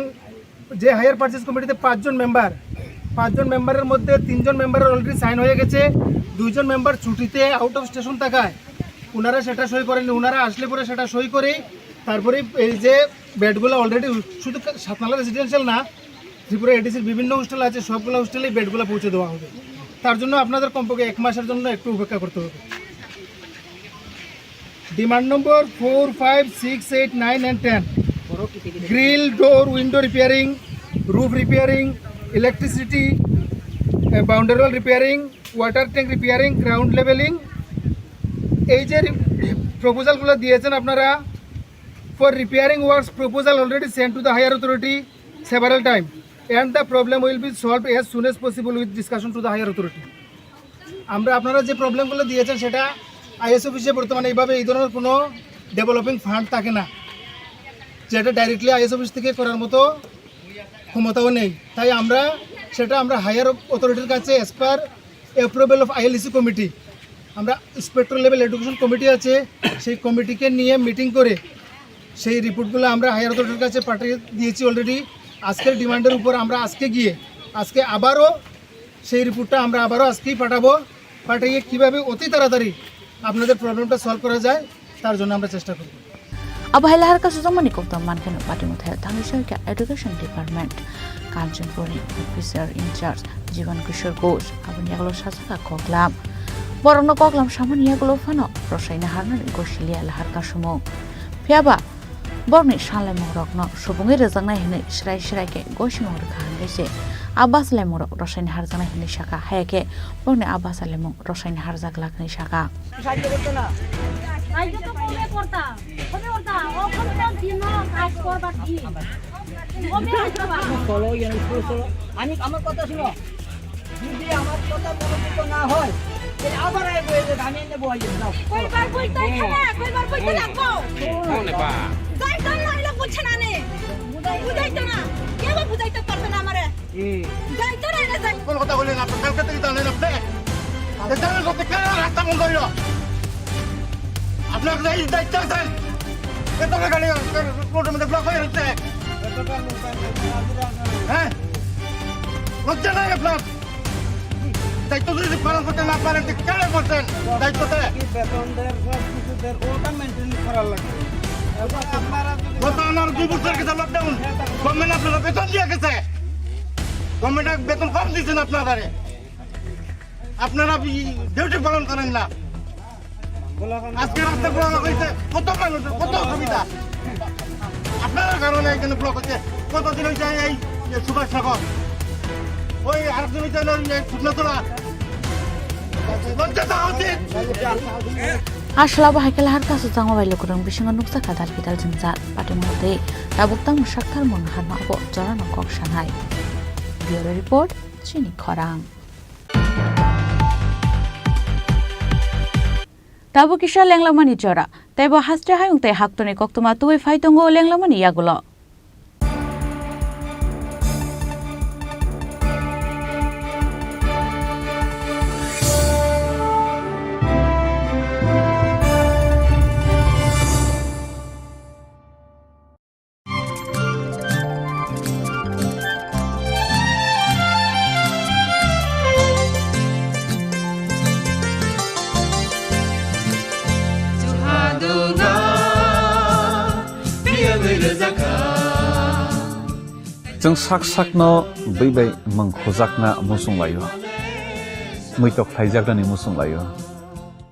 যে হায়ার পারচেজ কমিটিতে পাঁচজন মেম্বার, পাঁচজন মেম্বারের মধ্যে তিনজন মেম্বারের অলরেডি সাইন হয়ে গেছে, দুইজন মেম্বার ছুটিতে আউট অফ স্টেশন থাকায় ওনারা সেটা সই করেননি। ওনারা আসলে পরে সেটা সই করেই তারপরে এই যে বেডগুলো অলরেডি শুধু সাতনালা রেসিডেন্সিয়াল না, ত্রিপুরা এডিসির বিভিন্ন হোস্টেল আছে, সবগুলো হোস্টেলেই বেডগুলো পৌঁছে দেওয়া হবে। তার জন্য আপনাদের কমপক্ষে এক মাসের জন্য একটু অপেক্ষা করতে হবে। Demand number four, five, six, eight, nine and ten, grill, door, window repairing, roof repairing, electricity, boundary wall repairing, water tank repairing, ground levelling. এই যে প্রপোজালগুলো দিয়েছেন আপনারা, for repairing works proposal already sent to the higher authority several time and the problem will be solved as soon as possible with discussion to the higher authority. আমরা, আপনারা যে প্রবলেমগুলো দিয়েছেন, সেটা আইএস অফিসে বর্তমানে এইভাবে এই ধরনের কোনো ডেভেলপিং ফান্ড থাকে না, যেটা ডাইরেক্টলি আইএস অফিস থেকে করার মতো ক্ষমতাও নেই। তাই আমরা সেটা আমরা হায়ার অথরিটির কাছে, as per approval of আইএলইসি কমিটি, আমরা ইন্সপেক্টর লেভেল এডুকেশন কমিটি আছে, সেই কমিটিকে নিয়ে মিটিং করে সেই রিপোর্টগুলো আমরা হায়ার অথরিটির কাছে পাঠিয়ে দিয়েছি অলরেডি। আজকের ডিমান্ডের উপর আমরা আজকে গিয়ে, আজকে আবারও সেই রিপোর্টটা আমরা আবারও আজকেই পাঠাবো। পাঠিয়ে কীভাবে অতি তাড়াতাড়ি আপনাদের প্রবলেমটা সলভ করা যায়, তার জন্য আমরা চেষ্টা করব। Abo hai lahar kasu jongmani koktham mankhe no Patimotha thangwi soi kha Education Department Kanchanpurni Officer in Charge Jiban Kishore Ghosh aboni yagulo sajak kha koklam. Borokno koklam samani yagulo phano rosaini harnani gosiliya lahar kasumung. Phiyaba borokni sanlaimungrokno subungwi rwjaknai hwnwi srai srai khe gosimung rwkha hwnkhe se a bachalaimung rok rosaini harjaknai hwnwi sakha, haya khe borokni a bachalaimung rosaini harjak glak hwnwi sakha. সাহায্য করতো না। সাহায্য তো কবে করতাম? কবে করতাম? অখন তো দিন কাজ করবার দিন। কবে আসতে পারবো? চলো, ইয়ার স্কুল চলো। আমি, আমার কথা শুনো। যদি আমার কথা মনোনীত না হয়, তাহলে আবার আয় বইয়ে দেবে, আমি এনে বইয়ে দেবো, যাও। কইবার বইতে এখানে, কইবার বইতে লাগবো। যাই তো না, এগুলো বুঝছে না নে। বুঝাইতো না। কেউ বুঝাইতে পারবে না আমারে। হুম। যাই তো না, এনে যাই। কোন কথা বললেন আপনি? কালকে থেকে জানেন আপনি? এ জানেন করতে কেন রাস্তা বন্ধ হইল? আপনার এই দায়িত্ব আছেন। এত টাকা নিয়ে রোডের মধ্যে ব্লক হয়ে রয়েছে। হ্যাঁ? লজ্জা নাই আপনার? দায়িত্ব যদি পালন করতে না পারেন, তো কেন করছেন দায়িত্বটা? কি বেতন দেয়, সব কিছু দেয়, ওটা মেনটেন করা লাগে। এখন আপনারা যদি গত আমার দুই বছর গেছে লকডাউন, গভর্নমেন্ট আপনারা বেতন দিয়ে গেছে, গভর্নমেন্ট বেতন কম দিচ্ছেন আপনারা, আপনারা ডিউটি পালন করেন না। আজকে রাস্তা ব্লক হয়েছে, কত মানুষ, কত অসুবিধা। আপনার কারণে এখানে ব্লক হচ্ছে। কতদিন হয়েছে এই যে সুভাষ নগর, ওই আরেকদিন হয়েছে ওই যে শুকনাতলা। লজ্জা থাকা উচিত। Asla bo hai khe lahar kasu jangma bai lukurok bisingo nukjakha dal bidal jwngjal. Patimotha tei tabuk tamo sakthar mung harma abo jorano kok sanai. Bureau Report, Chini Khorang. Tabuk kisa lenglamani jora, tei bo haste hayung tei haktoni koktwma tubui phai tongo lenglamani yagulo. Chwng sak sakno bui bai mwng khujakna muchung laio, muitok khlaijaknani muchung laio.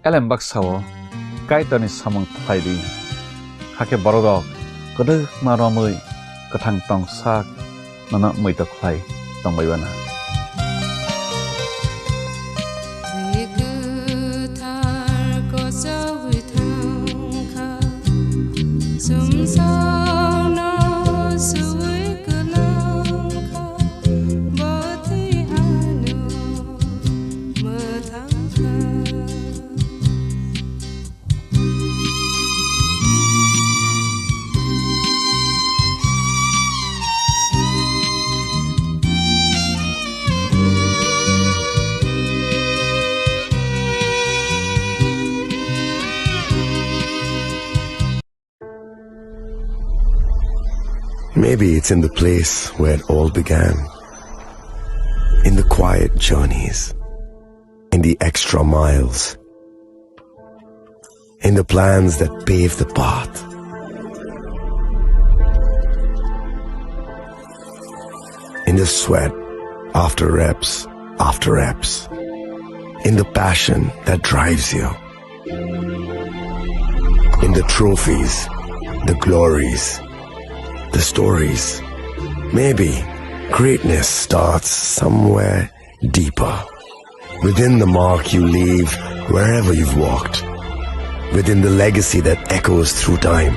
Elem baksa-o Kaitorni samung khlai di, hakhe bororok kwdwkma romwi kwthang tong sak nono muitok khlai tongbai uana. Bwrwi kwthar kochogwi thangkha, sumsokno suwi kwlangkha, bo twi ano mwthangkha. Maybe it's in the place where it all began. In the quiet journeys, in the extra miles, in the plans that pave the path, In the sweat after reps after reps. In the passion that drives you. In the trophies, the glories, the stories. Maybe greatness starts somewhere deeper. Within the mark you leave wherever you've walked. Within the legacy that echoes through time.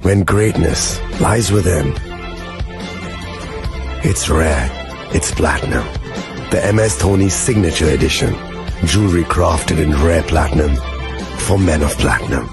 When greatness lies within, it's rare, it's platinum. The M S Dhoni Signature Edition. Jewelry crafted in rare platinum for men of platinum.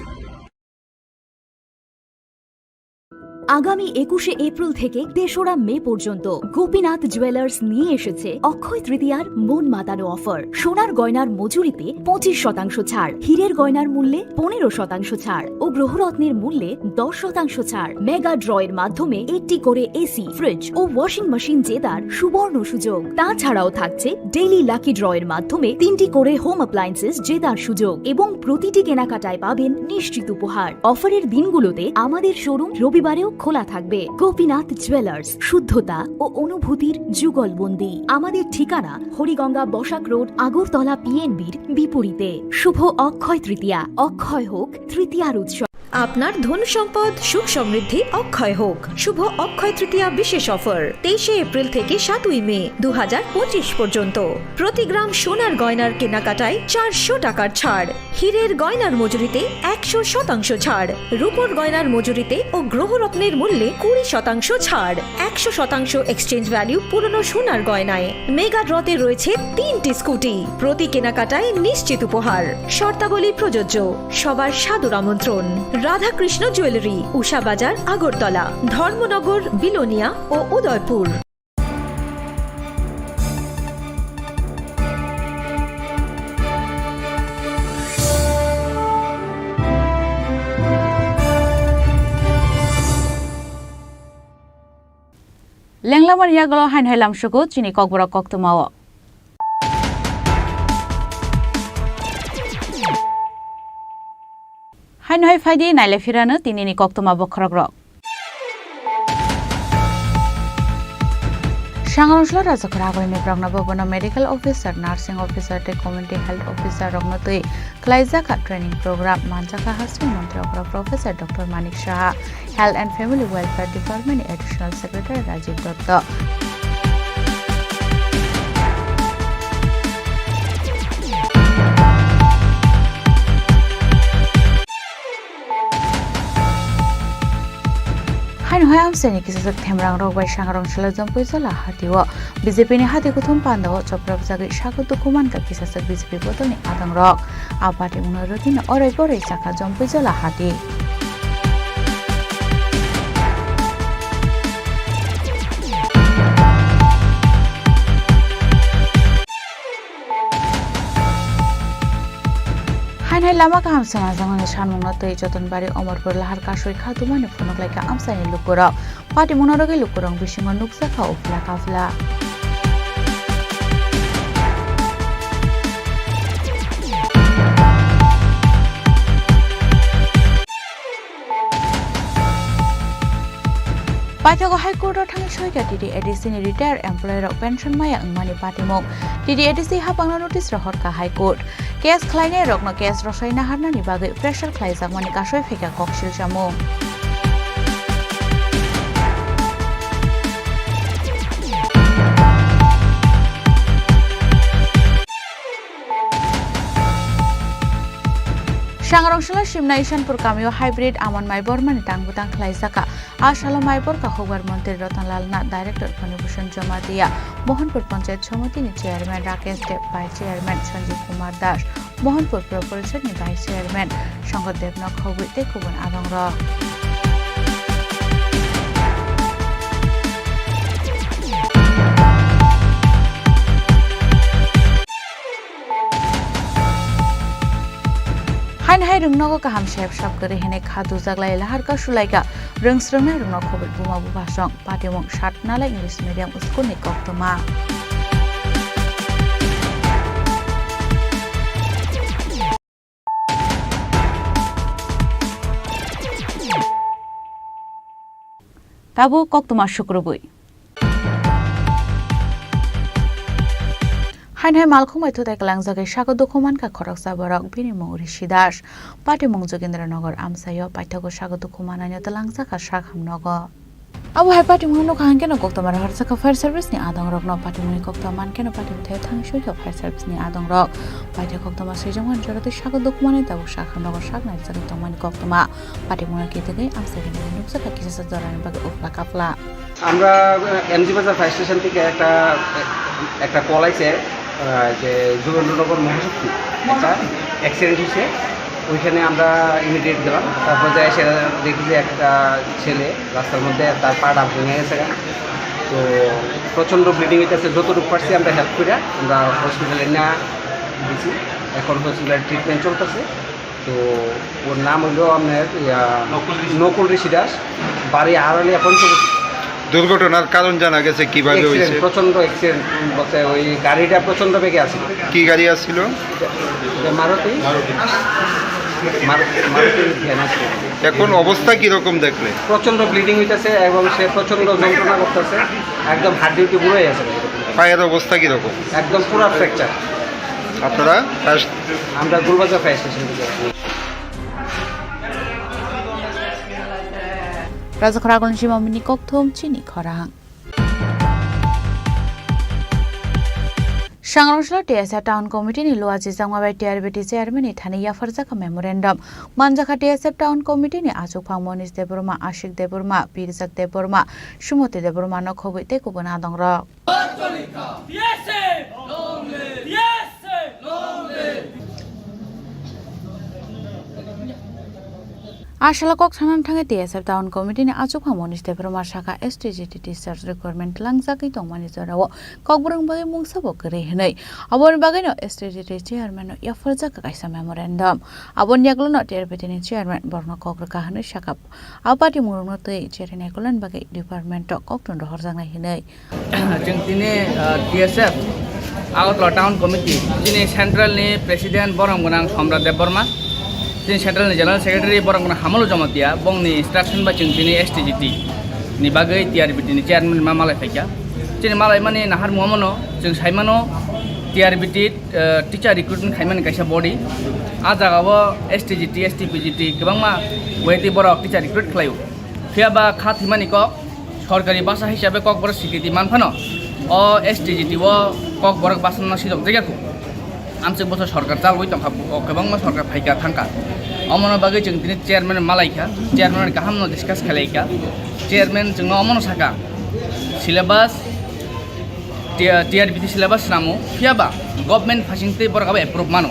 আগামী একুশে এপ্রিল থেকে তেসরা মে পর্যন্ত গোপীনাথ জুয়েলার্স নিয়ে এসেছে অক্ষয় তৃতীয়ার মন মাতানো অফার। সোনার গয়নার মজুরিতে পঁচিশ শতাংশ ছাড়, হীরের গয়নার মূল্যে পনেরো শতাংশ ছাড় ও গ্রহরত্নের মূল্যে দশ শতাংশ ছাড়। মেগা ড্র এর মাধ্যমে একটি করে এসি, ফ্রিজ ও ওয়াশিং মেশিন জেতার সুবর্ণ সুযোগ। তাছাড়াও থাকছে ডেইলি লাকি ড্র এর মাধ্যমে তিনটি করে হোম অ্যাপ্লায়েন্সেস জেতার সুযোগ এবং প্রতিটি কেনাকাটায় পাবেন নিশ্চিত উপহার। অফারের দিনগুলোতে আমাদের শোরুম রবিবারেও খোলা থাকবে। গোপীনাথ জুয়েলার্স, শুদ্ধতা ও অনুভূতির যুগলবন্দি। আমাদের ঠিকানা হরিগঙ্গা বসাক রোড, আগরতলা পিএনবির বিপরীতে। শুভ অক্ষয় তৃতীয়া, অক্ষয় হোক তৃতীয়ার উৎসব। আপনার ধন সম্পদ সুখ সমৃদ্ধি অক্ষয় হোক। শুভ অক্ষয় তৃতীয়া বিশেষ অফার, তেইশে এপ্রিল থেকে সাতই মে দু হাজার পঁচিশ পর্যন্ত। প্রতি গ্রাম সোনার গয়নার কেনাকাটায় চারশো টাকার ছাড়, হীরের গয়নার মজুরিতে একশো শতাংশ ছাড়, রূপোর গয়নার মজুরিতে ও গ্রহরত্নের মূল্যে কুড়ি শতাংশ ছাড়, একশো শতাংশ এক্সচেঞ্জ ভ্যালু পুরনো সোনার গয়নায়। মেগা ড্রতে রয়েছে তিনটি স্কুটি, প্রতি কেনাকাটায় নিশ্চিত উপহার। শর্তাবলী প্রযোজ্য। সবার সাদর আমন্ত্রণ। রাধাকৃষ্ণ জুয়েলারি, উষা বাজার, আগরতলা, ধর্মনগর, বিলোনিয়া ও Udaipur. Lenglamani yagulo haino hai lamsugo chini kokborok koktwmao. Haino hai phaidi naile phirano tinini koktwma bokhorokrok. Sangrongchla Rajakhor Agoi Miprokno Bhabono Medical Officer, Nursing Officer tei Community Health Officer rokno twi khlaijak training program manjakha Hasteni Montri Okra Professor Doctor Manik Saha. Health and Family Welfare Department ni Additional Secretary Rajiv Dutta. Haino hai amchaini kisajak themrangrok bai Sangrongchla Jompuijala hatio B J P ni hati kuthum pandao choprapjagwi sago dukhu mankha kisajak B J P bodolni adangrok. A party mungno rwtwino orai borai chakha Jompuijala hati. Hainhai lama kaham swnamjakmani sanmungno twi Jotonbari Omorpur lahar kasui kha tumani phunuk laikha amchaini lukurok. Patimungno rwgwi lukurok bisingo nukjakha uphla kaphla. Paithago High Court o thangwi soikha T T A D C ni retired employee rok pension maya wngmani patimung. T T A D C hapangno notice rohorkha High Court. Case khlainai rokno case rosai naharnani bagwi pressure khlaijakmani kasui phaikha kok silchamung. Sangrongchla Simna Isanpur kamio hybrid Aman Mai Bormani tang bwtang khlaijakha. A salo Mai Borka hukbar montri Ratan Lal Nath, director Phani Bhushan Jamatia, Mohanpur Panchayat Samiti ni chairman Rakesh Deb, vice chairman Sanjay Kumar Das, Mohanpur Pura Parishad ni vice chairman Shankar Deb no khobwi tei kubun adongrok. Haini hai rwngnogo kaham sep sap kwrwi hinwi kha dujak lai lahar ka sulaika rwng srwngnai rwngno khobwi buma bupha song patimung Satnalai English Medium School ni koktwma. Tabuk koktwma sukrubwi. Haino hai malkhung bai thutai kwlangjagwi sago dukhu mankha khoroksa borok, bini mung Rishi Das. Patimung Jogendra Nagar amchaio paithago sago dukhu mananio twlangjakha sak hamnogo. Abo hai patimungno nukha hwnkhe no koktwma rohorjakha fire service ni adongrokno. Patimungni koktwma mankhe no patimung thaio thangwi soikha fire service ni adongrok. Paithak koktwma swijak mani jora tei sago dukhu manwi tabuk sak hamnogo sak naijagwi tongmani koktwma. Patimungno kitigwi amchaini nukjakha kisasa jorani bagwi uphla kaphla. আমরা এমজি বাজার fire station থেকে একটা একটা কল আইছে, আহ, যে যোগেন্দ্রনগর মহাশক্তি একটা অ্যাক্সিডেন্ট হয়েছে। ওইখানে আমরা ইমিডিয়েট গেলাম। তারপর যাই এসে দেখি যে একটা ছেলে রাস্তার মধ্যে তার পাটা ভেঙে গেছে। তো প্রচণ্ড ব্লিডিং হইতেছে। যতটুকু পারছি আমরা হেল্প করে আমরা হসপিটালে না দিছি। এখন হসপিটালে ট্রিটমেন্ট চলতেছে। তো ওর নাম হইলো আপনার, ইয়া, নকুল ঋষি। নকুল ঋষি দাস, বাড়ি আড়ালিয়া পঞ্চবটী। দুর্ঘটনার কারণ জানা গেছে কিভাবে অ্যাক্সিডেন্ট, হয়েছে? প্রচণ্ড অ্যাক্সিডেন্ট বলতে ওই গাড়িটা প্রচণ্ড বেগে আসছিল। কি গাড়ি আসছিল? এটা মারুতি। মারু-, মারুতি ভ্যান আসছিল। এখন অবস্থা কিরকম দেখলে? প্রচণ্ড ব্লিডিং হইতেছে এবং সে প্রচণ্ড যন্ত্রণা করতেছে, একদম হাড্ডি উড্ডি বুড়ো হয়ে গেছে। পায়ের অবস্থা কিরকম? একদম পুরা ফ্র্যাকচার। আপনারা ফায়ার আমরা গুলবাজার ফায়ার স্টেশন থেকে আসছি। Raja Khorang Kolonjima Mini Kokthum Chini Khorang. Sangrongshalo T S F Town Committee ni luachi jangma bai T R B T chairman ni thani yapharjak memorandum. Manjakha T S F Town Committee ni achukphang Monish Debbarma, Ashik Debbarma, Birjak Debbarma, Sumoti Debbarma no khobwi tei kubun adongrok. Asala kok sanani thangwi T S F Town Committee ni achukphang Monish Debbarma sakha, S T G T teachers requirement langjagwi tongmani jorao kokborok bagwi mungsa bo kwrwi hwnwi. Aboni bagwino S T G T chairman no yapharjak kaisa memorandum. Aboni yagulono T R B T ni chairman borokno kok rwkha hwnwi sakha. Abo patimung rokno twi cherwi naikolna bagwi department o koktun rohorjaknai hwnwi. Chwng tini, ah, T S F Agartala Town Committee, chini central ni president borom gwnang Somrat Debbarma, chini central ni general secretary borom gwnang Hamalo Jamatia, bongni instruction bai chwng tini S T G T ni bagwi T R B T ni chairman ma malai phaikha. Chini malai mani nahar muhamano chwng saimano T R B T, ah, teacher recruitment khaimani kaisa body. A jagao S T G T, S T P G T kwbangma weti borok teacher recruit khlaio. Phiya ba kha thwimani kok, sorkari basa hisabe kokborok sikriti man phano, o S T G T o kokborok basa no sidok jagya kho. Amchwk boso sorkar chalwi tongkha, o kwbangma sorkar phaikha thangkha. Omono bagwi chwng tini chairman malaikha, chairman kaham no discuss khalaikha. Chairman chwngno omono sakha, syllabus T-, T R B T syllabus swnamo, phiya ba government phasing twi borok abo approve mano.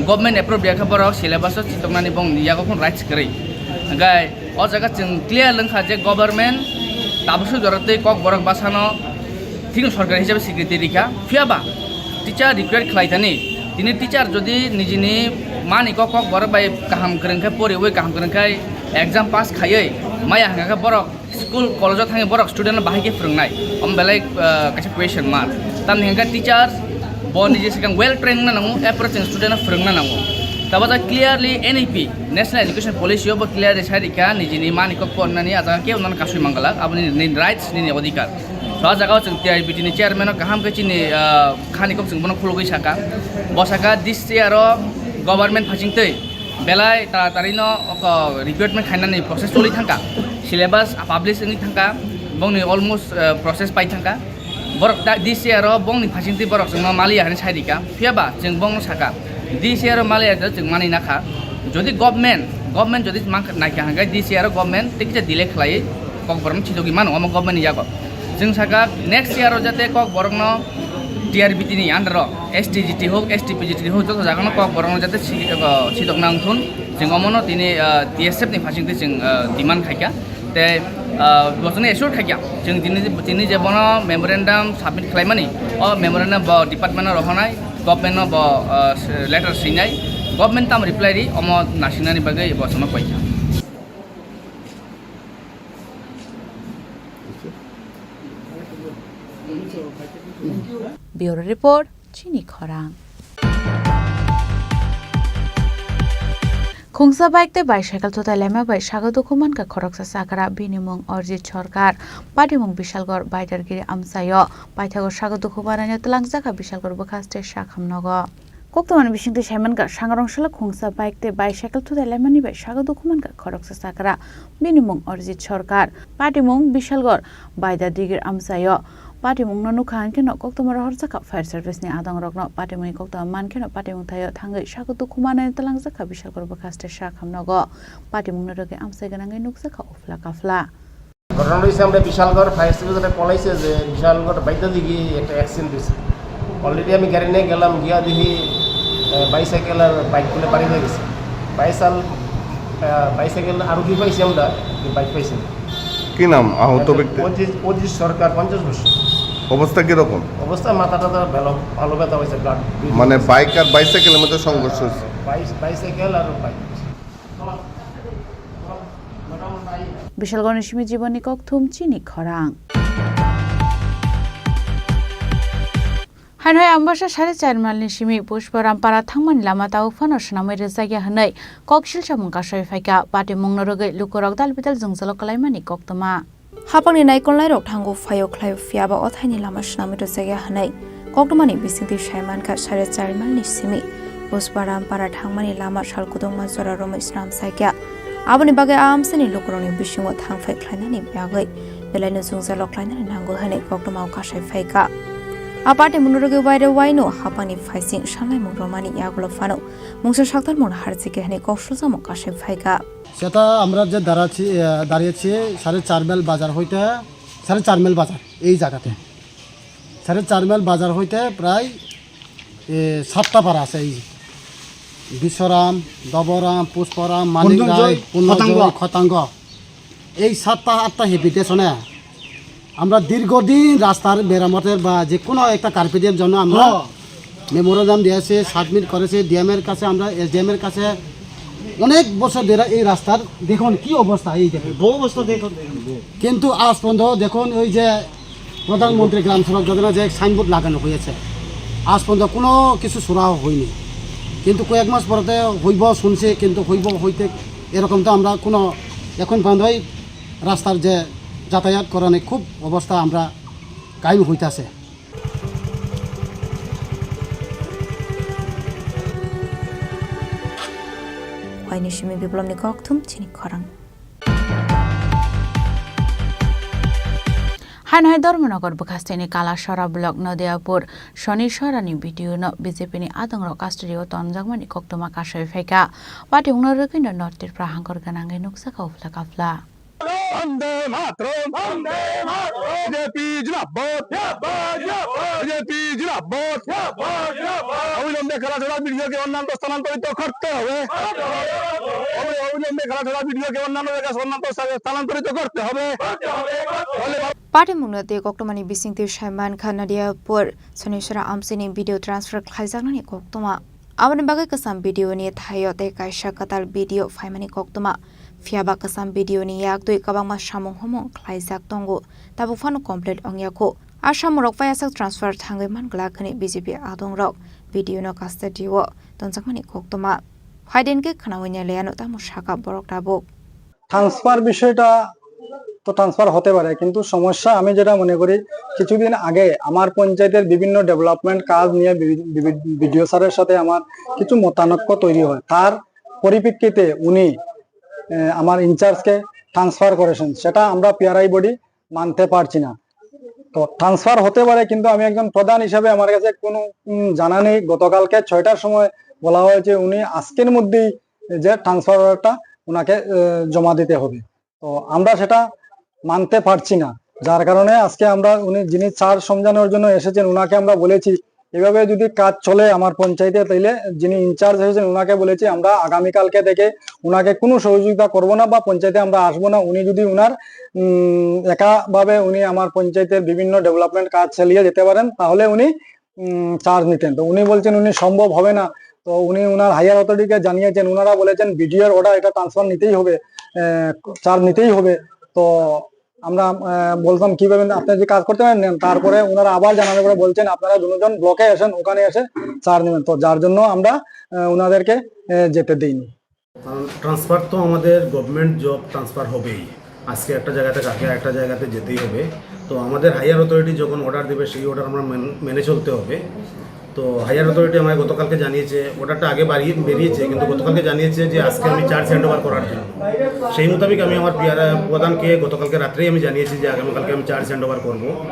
Government approve ya khe borok syllabus o chitoknani bongni yago phano rights kwrwi. Hwnkhe o jaga chwng clear wngkha je government tabuk suk jora twi kokborok bwsano thikno sorkari hisabe sikriti rikha. Phiya ba teacher require khlai thani, tini teacher jodi nijini mani kok kokborok bai kaham kwrwng khe poriwi kaham kwrwng khe exam pass khaiwi maya hwnkha khe borok school, college o thangwi borok student no bahai khe phwrwngnai, omo belai, ah, kaisa question mark. Tamni hwnkhe teacher bo niji swkang well trained wngna nango, approach chwng student no phwrwngna nango. Tabo jak clearly N E P, National Education Policy o bo clearly sai rikha, nijini mani kok pornani a jaga kebo nono kasui mangalak, aboni nini rights, nini odhikar. So a jaga o chwng T R B T ni chairman no kaham khe chini, ah, khani kok chwng bono khulugwi saka. Bo saka this year o government phasing twi belai taratari no oko recruitment khainani process choli thangkha, syllabus publish wngwi thangkha, bongni almost, eh, process pai thangkha. Borok da, this year o bongni phasing twi borok chwngno maliya hwnwi sai rikha, phiya ba chwng bongno sakha, this year o maliya da chwng manwi nakha. Jodi government, government jodi man naikha hwnkhe this year o government tei kisa delay khlaiwi kokborokno chidogwi mano, omo government ni yago. Chwng sakha next year o jate kokborokno T R B T ni under o S T G T hok, S T P G T hok, joto jagano kokborokno jate si-, ego, sidokna wngthun. Chwng omono tini, ah, T S F ni phasing twi chwng, ah, demand khaikha. Tei, ah, bo chwngno assure khaikha. Chwng tini, tini je bono memorandum submit khlaimani, o memorandum bo department o rohornai, government no bo, ah, letter swinai, government tamo reply ri, omo nasingnani bagwi bo chwngno koikha. Bureau Report, Chini Khorang. Khungsa bike tei bicycle thutai laima bai sago dukhu mankha khoroksa chakra, bini mung Arjit Sarkar, patimung Bishalgarh Baidargiri amchaio. Paithago sago dukhu mananino twlangjakha Bishalgarh bwkhaste sakhamnogo. Koktwmani bisingtwi saimankha, sangrong salo khungsa bike tei bicycle thutai laimani bai sago dukhu mankha khoroksa chakra, bini mung Arjit Sarkar, patimung Bishalgarh Baidargiri amchaio. Patimungno nukha hwnkhe no koktwma rohorjakha fire service ni adongrokno. Patimungni koktwma mankhe no patimung thaio thangwi sago dukhu mananino twlangjakha Bishalgarh bwkhaste sakhamnogo. Patimungno rwgwi amchai gwnangwi nukjakha uphla kaphla. ঘটনাটা হয়েছে, আমরা Bishalgarh fire service একটা কল আইছে যে বিশালগড় বাইদ্যা দিঘি একটা অ্যাক্সিডেন্ট হয়েছে। অলরেডি আমি গাড়ি নিয়ে গেলাম, গিয়া দেখি বাইসাইকেল আর বাইক খুলে বাড়ি হয়ে গেছে। বাইসাল বাইসাইকেল আরোহী পাইছি আমরা, কিন্তু বাইক পাইছি না। কি নাম আহত ব্যক্তি? অজিত, অজিত সরকার, পঞ্চাশ বছর। অবস্থা কিরকম? অবস্থা মাথা টাথা ভালো, ভালো ব্যথা হয়েছে, ব্লাড। মানে বাইক আর বাইসাইকেলের মধ্যে সংঘর্ষ হয়েছে? বাইস-, বাইসাইকেল আর bike. Bishalgarhni simi Jibonni Kokthum chini khorang. Haino hai Ambasa sare char mile ni simi Pushparampara thangmani lama tabuk phano swnamwi rwjakya hwnwi koksil samung kasai phaikha. Patimungno rwgwi lukurok dal bidal jwngjalo kwlaimani koktwma. Hapangni naikolnairok thango phaio khlaio, phiyaba o thaini lama swnamwi rwjakya hwnwi koktwmani bisingtwi sai mankha, sare char mile ni simi Pushparampara thangmani lama sal kudungma jora romwi swnamjakya. Aboni bagwi a amchaini lukurokni bisingo thangphai khlainani bagwi belaino jwngjalo khlainani nango hwnwi koktwmao kasai phaikha. A patimungno rwgwi waire waino hapangni phaising sanlaimung romani yagulo phano mungsa saktarmung harjikhe hwnwi koksuljakmung kasai phaikha. সেটা আমরা যে দাঁড়াচ্ছি, আহ, দাঁড়িয়েছি সাড়ে চার মাইল বাজার হইতে, সাড়ে চার মাইল বাজার এই জায়গাতে, সাড়ে চার মাইল বাজার হইতে প্রায়, এ, সাতটা পাড়া আছে। এই যে বিশ্বরাম, দবরাম, পুষ্পরাম, মানিক রায়, পুণ্যজয়, খতাঙ্গ। এই সাতটা আটটা হেবিটেশনে আমরা দীর্ঘদিন রাস্তার মেরামতের বা যে কোনো একটা কার্পেটের জন্য আমরা হ্যাঁ। মেমোরান্ডাম দিয়েছি, সাবমিট করেছি ডিএম এর কাছে, আমরা এসডিএম এর কাছে। অনেক বছর ধরে এই রাস্তার দেখুন কি অবস্থা, এই দেখুন। বহু অবস্থা দেখুন, দেখুন, বহু। কিন্তু আজ পর্যন্ত দেখুন ওই যে প্রধানমন্ত্রী গ্রাম সড়ক যোজনা যে সাইনবোর্ড লাগানো হয়েছে, আজ পর্যন্ত কোনো কিছু সুরাহা হয়নি। কিন্তু কয়েক মাস পরেতে হইব শুনছি, কিন্তু হইব হইতে এরকম তো আমরা কোনো এখন পর্যন্তই রাস্তার যে যাতায়াত করানি খুব অবস্থা আমরা কাহিল হইতাছে। Waini simi Biplobni Kokthum chini khorang. Haino hai Dharmanagar bwkhasteni Kalasora block Nodiyapur Soni Sorani B D O no B J P ni adongrok custody o tonjakmani koktwma kasai phaikha. Patimungno rwgwino North Tripura hangkor gwnangwi nukjakha uphla kaphla. বন্দে মাতরম, বন্দে মাতরম। বিজেপি জিন্দাবাদ, জিন্দাবাদ, জিন্দাবাদ। বিজেপি জিন্দাবাদ, জিন্দাবাদ, জিন্দাবাদ। অবিলম্বে কালাছড়া বিডিওকে অন্যত্র স্থানান্তরিত করতে হবে। করতে হবে, করতে হবে। অবি-, অবিলম্বে কালাছড়া বিডিওকে অন্যান্য জায়গায় স্থানান্তর-, স্থানান্তরিত করতে হবে। করতে হবে, করতে হবে। ধন্যবাদ। Patimungno tei koktwmani bisingtwi sai mankha Nodiyapur Sonisora amchaini B D O transfer khlaijaknani koktwma. Aboni bagwi kwcham B D O ni thaio tei kaisa kwtal B D O phaimani koktwma. Phiyaba kwcham B D O ni yak twi kwbangma samung humung khlaijak tongo, tabuk phano complete ongya kho. A samungrok paiyasak transfer thangwi man glak hwnwi B J P adongrok B D O no custody o tonjakmani koktwma. Phaidin khe khwnawi nailaiano tamo sakha borok tabuk. Transfer বিষয়টা তো ট্রান্সফার হতে পারে, কিন্তু সমস্যা আমি যেটা মনে করি, কিছুদিন আগে আমার পঞ্চায়েতের বিভিন্ন ডেভেলপমেন্ট কাজ নিয়ে বি-, বি-, বিডিও স্যারের সাথে আমার কিছু মতানৈক্য তৈরি হয়। তার পরিপ্রেক্ষিতে উনি, আহ, আমার ইনচার্জকে ট্রান্সফার করেছেন, সেটা আমরা পিআরআই বডি মানতে পারছি না। তো ট্রান্সফার হতে পারে, কিন্তু আমি একজন প্রধান হিসাবে আমার কাছে কোনো, উম, জানা নেই। গতকালকে ছয়টার সময় বলা হয়েছে উনি আজকের মধ্যেই যে ট্রান্সফার অর্ডারটা ওনাকে, আহ, জমা দিতে হবে। তো আমরা সেটা মানতে পারছি না, যার কারণে আজকে আমরা উনি যিনি চার্জ সমঝানোর জন্য এসেছেন ওনাকে আমরা বলেছি এভাবে যদি কাজ চলে আমার পঞ্চায়েতে, তাইলে যিনি ইনচার্জ হয়েছেন ওনাকে বলেছি আমরা আগামীকালকে থেকে ওনাকে কোনো সহযোগিতা করব না বা পঞ্চায়েতে আমরা আসবো না। উনি যদি ওনার, উম, একাভাবে উনি আমার পঞ্চায়েতের বিভিন্ন ডেভেলপমেন্ট কাজ চালিয়ে যেতে পারেন, তাহলে উনি, উম, চার্জ নিতেন। তো উনি বলছেন উনি সম্ভব হবে না। তো উনি ওনার হায়ার অথরিটিকে জানিয়েছেন, ওনারা বলেছেন বিডিওর অর্ডার, এটা ট্রান্সফার নিতেই হবে, আহ, চার্জ নিতেই হবে। তো আমরা, আহ, বলতাম কিভাবে আপনি যে কাজ করতে পারেন নেন, তারপরে ওনারা আবার জানানোর পরে বলছেন আপনারা দুজন ব্লকে আসেন, ওখানে এসে চার্জ নেবেন। তো যার জন্য আমরা, আহ, ওনাদেরকে, আহ, যেতে দিইনি। কারণ ট্রান্সফার তো আমাদের গভর্নমেন্ট জব ট্রান্সফার হবেই। আজকে একটা জায়গাতে কালকে একটা জায়গাতে যেতেই হবে। তো আমাদের হায়ার অথরিটি যখন অর্ডার দেবে, সেই অর্ডার আমরা মেন-, মেনে চলতে হবে। তো হায়ার অথরিটি আমায় গতকালকে জানিয়েছে, অর্ডারটা আগে বাড়িয়ে বেরিয়েছে, কিন্তু গতকালকে জানিয়েছে যে আজকে আমি চার্জ হ্যান্ড ওভার করার জন্য। সেই মোতাবেক আমি আমার পিআর প্রধানকে গতকালকে রাত্রেই আমি জানিয়েছি যে আগামীকালকে আমি চার্জ হ্যান্ড ওভার করবো।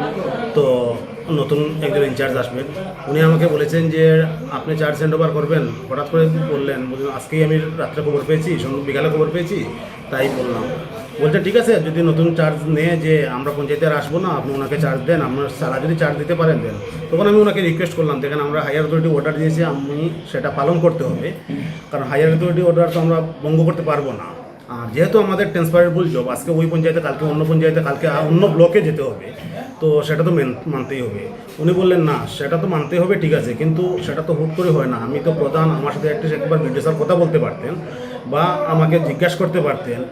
তো নতুন একজন ইনচার্জ আসবেন, উনি আমাকে বলেছেন যে আপনি চার্জ হ্যান্ড ওভার করবেন, হঠাৎ করে বললেন, বললেন, "আজকেই আমি রাত্রে খবর পেয়েছি, সন-, বিকালে খবর পেয়েছি, তাই বললাম।" বলছে, "ঠিক আছে, যদি নতুন চার্জ নেয় যে আমরা পঞ্চায়েতে আর আসবো না, আপনি ওনাকে চার্জ দেন, আপনার সারা যদি চার্জ দিতে পারেন দেন।" তখন আমি ওনাকে রিকোয়েস্ট করলাম, "দেখেন, আমরা হায়ার অথরিটি অর্ডার দিয়েছি, আমি সেটা পালন করতে হবে, কারণ হায়ার অথরিটি অর্ডার তো আমরা ভঙ্গ করতে পারবো না।" আর যেহেতু আমাদের ট্রান্সফারেবল জব, আজকে ওই পঞ্চায়েতে, কালকে অন্য পঞ্চায়েতে, কালকে আ-, অন্য ব্লকে যেতে হবে, তো সেটা তো মেন-, মানতেই হবে। উনি বললেন, "না, সেটা তো মানতে হবে, ঠিক আছে, কিন্তু সেটা তো হুট করে হয় না। আমি তো প্রধান, আমার সাথে একটু একবার বিডিও স্যার কথা বলতে পারতেন বা আমাকে জিজ্ঞাসা করতে পারতেন,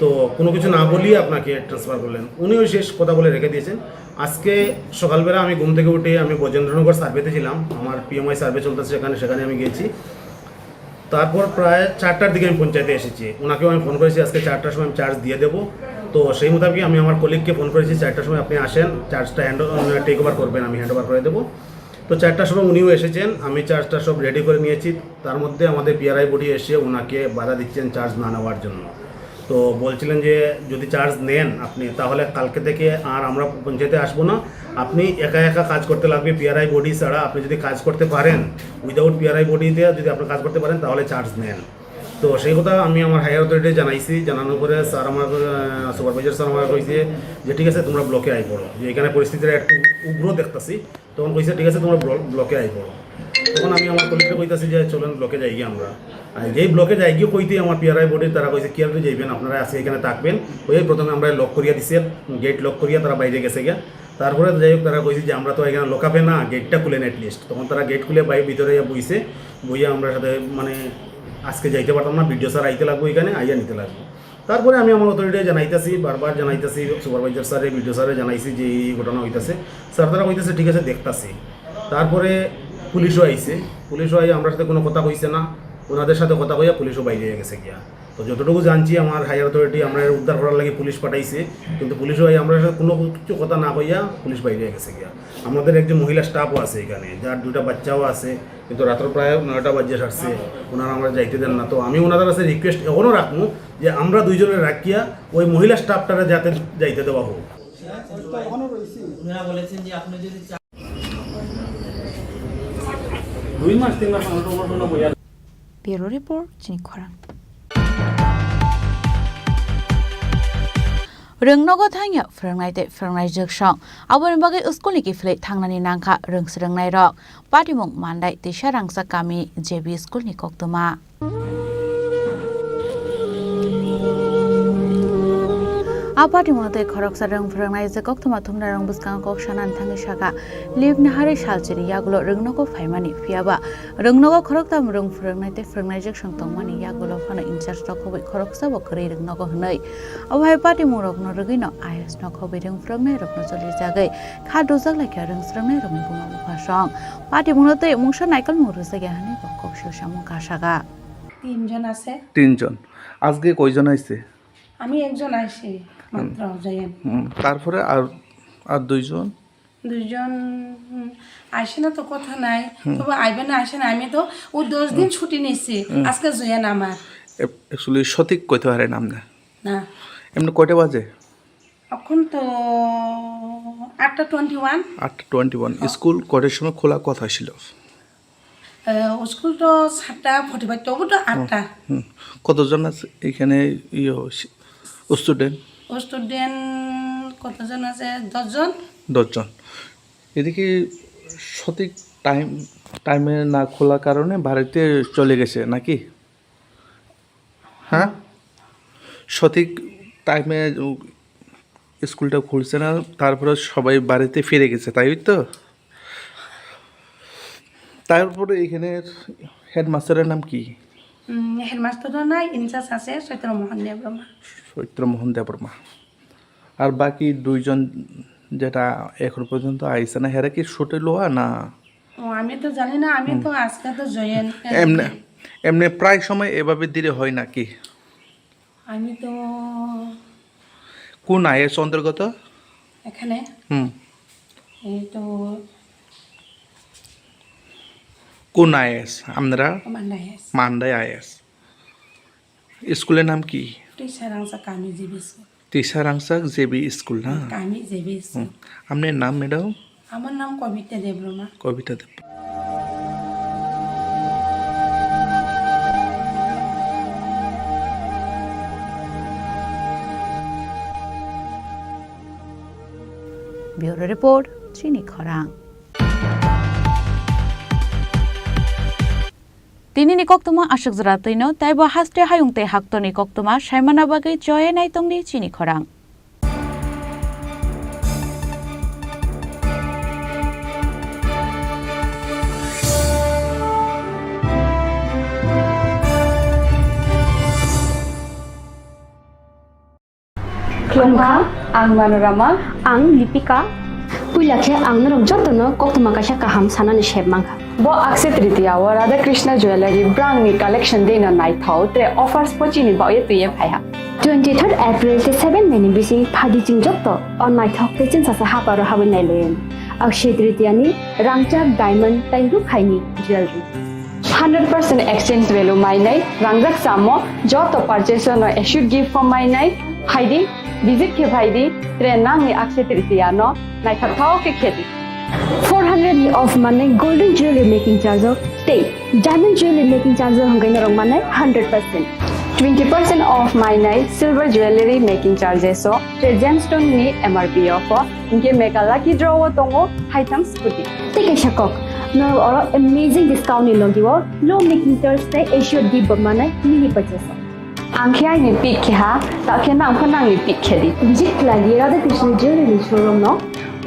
তো কোনো কিছু না বলিয়ে আপনাকে ট্রান্সফার করলেন।" উনিও শেষ কথা বলে রেখে দিয়েছেন। আজকে সকালবেলা আমি ঘুম থেকে উঠে আমি ব্রজেন্দ্রনগর সার্ভেতে ছিলাম, আমার পিএমআই সার্ভে চলতেছে সেখানে, সেখানে আমি গেছি। তারপর প্রায় চারটার দিকে আমি পঞ্চায়েতে এসেছি, ওনাকেও আমি ফোন করেছি, "আজকে চারটার সময় আমি চার্জ দিয়ে দেবো।" তো সেই মোতাবেক আমি আমার কলিগকে ফোন করেছি, "চারটার সময় আপনি আসেন, চার্জটা হ্যান্ড, টেক ওভার করবেন, আমি হ্যান্ড ওভার করে দেবো।" তো চারটার সময় উনিও এসেছেন, আমি চার্জটা সব রেডি করে নিয়েছি। তার মধ্যে আমাদের পিআরআই বডি এসে ওনাকে বাধা দিচ্ছেন চার্জ না নেওয়ার জন্য। তো বলছিলেন যে, "যদি চার্জ নেন আপনি, তাহলে কালকে থেকে আর আমরা পঞ্চায়েতে আসবো না, আপনি একা একা কাজ করতে লাগবে, পিআরআই বডি ছাড়া আপনি যদি কাজ করতে পারেন, উইদাউট পিআরআই বডিতে যদি আপনি কাজ করতে পারেন, তাহলে চার্জ নেন।" তো সেই কথা আমি আমার হায়ার অথরিটি জানাইছি, জানানোর পরে স্যার আমার, আহ, সুপারভাইজার স্যার আমার কইছে যে, "ঠিক আছে, তোমরা ব্লকে আই পড়ো, যে এখানে পরিস্থিতিটা একটু উগ্র দেখতাছি।" তখন কইছে, "ঠিক আছে, তোমরা ব্ল-, ব্লকে আই পড়ো।" তখন আমি আমার কলিগকে কইতাছি যে, "চলেন ব্লকে যাই গিয়ে আমরা।" আর যেই ব্লকে যাই গিয়ে কইতে আমার পিআরআই বডি তারা কইছে, "কিভাবে যাইবেন আপনারা, আজকে এখানে থাকবেন।" ওই প্রথমে আমরা লক করিয়া দিছে, গেট লক করিয়া তারা বাইরে গেছে গিয়া। তারপরে যাই হোক, তারা কইছে যে, "আমরা তো এখানে লকাবে না, গেটটা খুলেন অ্যাটলিস্ট।" তখন তারা গেট খুলে বাইরে ভিতরে ইয়া বইছে, বইয়া আমরা সাথে মানে আজকে যাইতে পারতাম না, বিডিও স্যার আইতে লাগবো এখানে, আইয়া নিতে লাগবো। তারপরে আমি আমার অথরিটি জানাইতাছি, বারবার জানাইতাছি, সুপারভাইজার স্যারে, বিডিও স্যারে জানাইছি যে এই ঘটনা হইতাছে। স্যার তারা কইতাছে, "ঠিক আছে, দেখতাছি।" তারপরে পুলিশও আইছে, পুলিশও আইয়া আমরা সাথে কোনো কথা কইছে না, ওনাদের সাথে কথা কইয়া পুলিশও বাইরে হয়ে গেছে গিয়া। তো যতটুকু জানছি, আমার হায়ার অথরিটি আমরা উদ্ধার করার লাগি পুলিশ পাঠাইছে, কিন্তু পুলিশও আইয়া আমরা সাথে কোনো কিছু কথা না কইয়া পুলিশ বাইরে হয়ে গেছে গিয়া। আমাদের একজন মহিলা স্টাফও আছে এখানে, যার দুইটা বাচ্চাও আছে, কিন্তু রাত্র প্রায় নয়টা বাজে ছাড়ছে, ওনারা আমরা যাইতে দেন না। তো আমি ওনাদের কাছে রিকোয়েস্ট এখনও রাখবো যে আমরা দুইজনের রাখিয়া ওই মহিলা স্টাফটারে যাতে যাইতে দেওয়া হোক। ওনারা বলেছেন যে আপনি যদি চা- দুই মাস, তিন মাস আমরা তো কোনো বইয়া Bureau Report, Chini Khorang. Rwngnogo thangya phwrwngnai tei phwrwngnai jwksong. Aboni bagwi school ni kiphilwi thangnani nangkha rwng swrwngnairok. Patimung Mandai Tisa Rangchak Kami J B School ni koktwma. A patimung tei khoroksa rwng phwrwngnai je koktwma thumnairok bwskango kok sanani thangwi sakha, "Leave naharwi salchiri yagulo rwngnogo phaimani, phiyaba rwngnogo khoroktham rwng phwrwngnai tei phwrwngnai jwksong tongmani yagulo phano in charge rok khobwi khoroksa bo kwrwi rwngnogo," hwnwi. Obo hai patimungrokno rwgwino I S no khobwi rwng phwrwngnairokno cholijagwi kha dujak lai kha rwng swrwngnairokni buma bupha song. Patimungno tei mungsa naikolmung rwjakya hwnwi bo kok sui samung kasaka. তিনজন আছে। তিনজন। আজকে কয়জন আইছে? আমি একজন আইছি মাত্র, জয়েন। হুম, তারপরে আর, আর দুইজন? দুইজন, হুম, আইসে না তো কথা নাই। হুম। তবে আইবে না, আইসে না। আমি তো ও দশ দিন হুম। ছুটি নিছি। হুম। আজকে জয়েন আমার। এ-, actually সঠিক কইতে পারে না আমরা। না। এমনি কয়টা বাজে? এখন তো আটটা টোয়েন্টি ওয়ান। আটটা টোয়েন্টি ওয়ান। ও। স্কুল কটার সময় খোলা কথা ছিল? আহ, স্কুল তো সাতটা ফর্টি ফাইভ, তবু তো আটটা। হুম। কতজন আছে এখানে, ইয়ে, স্টুডেন্ট? স্টুডেন্ট কতজন আছে? দশজন। দশজন। এদিকে সঠিক টাইম, টাইমে না খোলার কারণে বাড়িতে চলে গেছে নাকি? হ্যাঁ? সঠিক টাইমে স্কুলটা খুলছে না, তারপরে সবাই বাড়িতে ফিরে গেছে, তাই তো? তারপরে এখানে হেডমাস্টারের নাম কি? উম, হেডমাস্টারর নাম ইনচার্জ আছে চৈত্র মোহন দেববর্মা। চৈত্র মোহন দেববর্মা। আর বাকি দুইজন যেটা এখন পর্যন্ত আইছে না, হেরা কি ছুটি লওয়া না? ও, আমি তো জানি না, আমি হুম। তো আজকে তো জয়েন। এমনি, এমনি প্রায় সময় এভাবে দেরি হয় নাকি? আমি তো কোন আইএস অন্তর্গত? এখানে? হুম। এই তো কোন আইএস? আপনারা? মান্ডা আইএস। মান্ডা আইএস। স্কুলের নাম কি? টিচার আংসা কামি GB school. Tisarangsak J B school na? Kami J B school. Hmm. Apni naam, madam? আমার নাম কবিতা দেববর্মা। কবিতা দেব। Bureau report, Chini Khorang. Tini ni koktwma aswk jora twino, tei bo haste hayung tei haktorni koktwma saimana bagwi choye naitongdi Chini Khorang. Khulumkha, ang Manorama. Ang Lipika. Puila khe ang norok jotono koktwma kaisa kaham sanani sep mankha. Bo Akshaya Tritiya o Radha Krishna Jewellery brangni collection deino naithok, tre offers bo chini bagwi twiwi phaiha. Twenty third April tei seven May ni bising phadi chwng joto o naithok tei chwngsasa haparo habwi nailaio. Akshaya Tritiya ni rangchak, diamond tei rukhaini jewellery. Hundred percent exchange value mainai, rangjak samo, joto purchase no assured gift form mainai, phaidi, visit khe phaidi, tre nangni Akshaya Tritiya no naithok thok khe khedi. Four hundred ni off manai golden jewelry making charge o tei diamond jewelry making charge o hwnkhai norok manai hundred percent. Twenty percent off mainai silver jewelry making charges o, tre gemstone ni M R P o pho. Hinkhe mega lucky draw o tongo haitham scooty. Tei kaisa kok, norok oro amazing discount ni logi o low making charge tei assured gift bo manai mini purchase o. Ang khe aini pick khe ha, ta khe nang pho nangni pick khe di. Visit khlai di Radha Krishna Jewelry ni showroom no.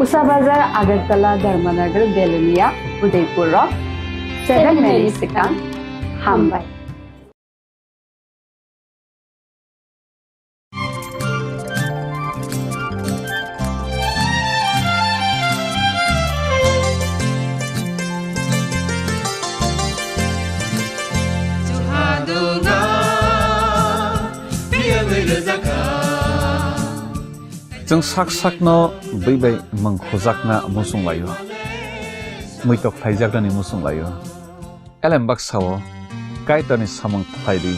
Usa Bazar, Agartala, Dharmanagar, Belonia, Udaipur o seven May ni swkang. Hambai. Chwng sak sakno bwi bai mung khujakna muchung laio, muitok khlaijaknani muchung laio. Elem baksa-o Kaitorni samung khlai di,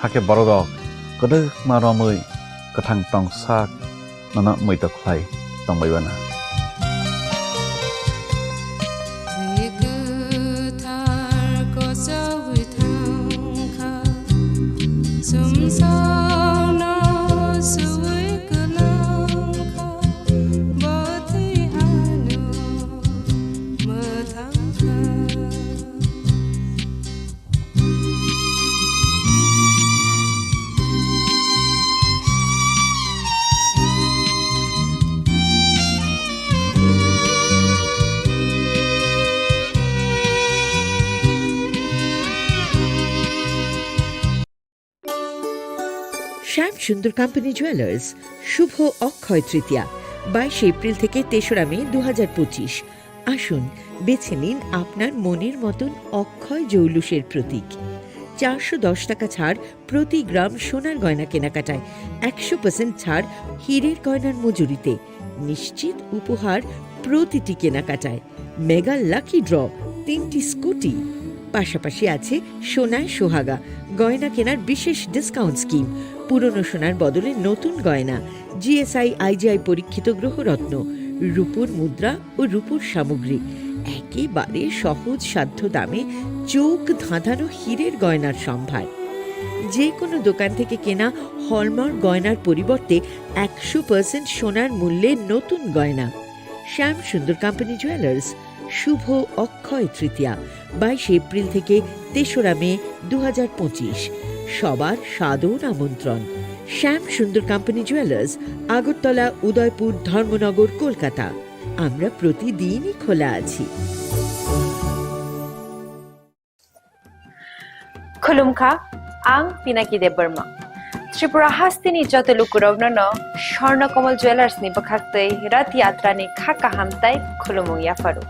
hakhe bororok kwdwkma romwi kwthang tongsak nono muitok khlai tongbai bana. Bwrwi kwthar kochogwi thangkha, chumsokno suwi kwlangkha, bo twi hano mwthangkha. শ্যাম সুন্দর company jewellers, শুভ অক্ষয় তৃতীয়া, বাইশে এপ্রিল থেকে তেসরা মে দু হাজার পঁচিশ। আসুন, বেছে নিন আপনার মনের মতন অক্ষয় জৌলুসের প্রতীক। চারশো দশ টাকা ছাড় প্রতি গ্রাম সোনার গয়না কেনাকাটায়, একশো পার্সেন্ট ছাড় হীরের গয়নার মজুরিতে, নিশ্চিত উপহার প্রতিটি কেনাকাটায়। মেগা লাকি ড্র, তিনটি স্কুটি, পাশাপাশি আছে সোনায় সোহাগা, গয়না কেনার বিশেষ ডিসকাউন্ট স্কিম, পুরনো সোনার বদলে নতুন গয়না, জিএসআই আইজিআই পরীক্ষিত গ্রহরত্ন, রূপোর মুদ্রা ও রূপোর সামগ্রী, একেবারে সহজ সাধ্য দামে চোখ ধাঁধানো হীরের গয়নার সম্ভার। যে কোনো দোকান থেকে কেনা হলমার্ক গয়নার পরিবর্তে একশো পার্সেন্ট সোনার মূল্যে নতুন গয়না। শ্যাম সুন্দর কোম্পানি জুয়েলার্স, শুভ অক্ষয় তৃতীয়া, বাইশে এপ্রিল থেকে তেসরা মে দু হাজার পঁচিশ। সবার সাদর আমন্ত্রণ। শ্যাম সুন্দর কোম্পানি জুয়েলার্স, আগরতলা, উদয়পুর, ধর্মনগর, কলকাতা। আমরা প্রতিদিনই খোলা আছি। Khulumkha, ang Pinaki Debbarma. Tripura hasteni joto lukurokno no Swarna Kamal Jewellers ni bwkhaktwi Rath Yatra ni kha kaham tai khulumung yapharu.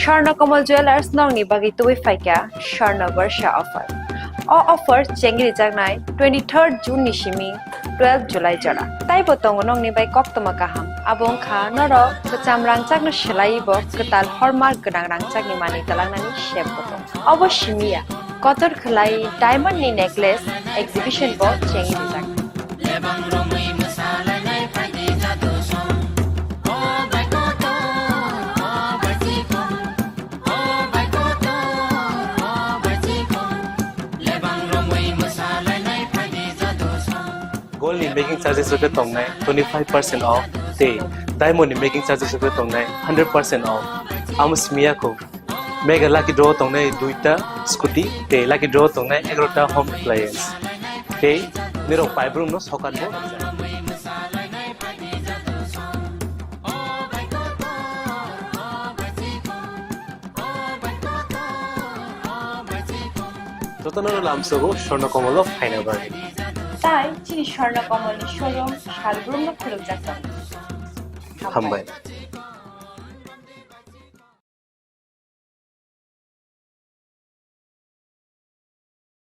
Swarna Kamal Jewelers nokni bagwi tubui phaikha Swarna Barsha offer. O offer chengri jaknai twenty-third June ni simi twelve July jora. Taibo tongo nokni bai koktwma kaham. Abo wngkha norok kwcham rangchakno swlaiwi bo kwtal hallmark gwnang rangchakni manwi twlangnani sep bo tongo. Obo simi ya, kotor khwlai diamond ni necklace exhibition bo chengwi rijak. Gold ni making charges rok khe tongnai twenty five percent off tei diamond ni making charges rok khe tongnai hundred percent off. Amo simi ya kho. Mega lucky draw tongnai duita scooty tei lucky draw tongnai egarota home appliance. Tei nirok paibrumno sokat bo rwjak. Jotono lamsogo Swarna Kamal o phaina bagwi. Tai chini Swarna Kamal ni showroom salbrumno khulukjak tongo. Hambai.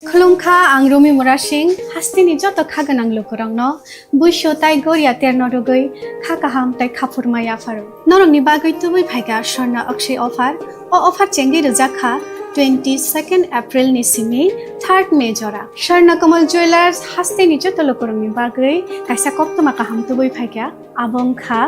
Khulumkha, ang Rumi Murasing, hasteni joto kha gwnang lukurokno buiso tai goria terno rwgwi kha kaham tai khaphurma yapharo. Norokni bagwi tubui phaikha Swarna Akshay offer. O offer chengwi rwjak kha twenty-second April ni simi third May jora. Swarna Kamal Jewelers hasteni joto lukurokni bagwi kaisa koktwma kaham tubui phaikha. Abo wngkha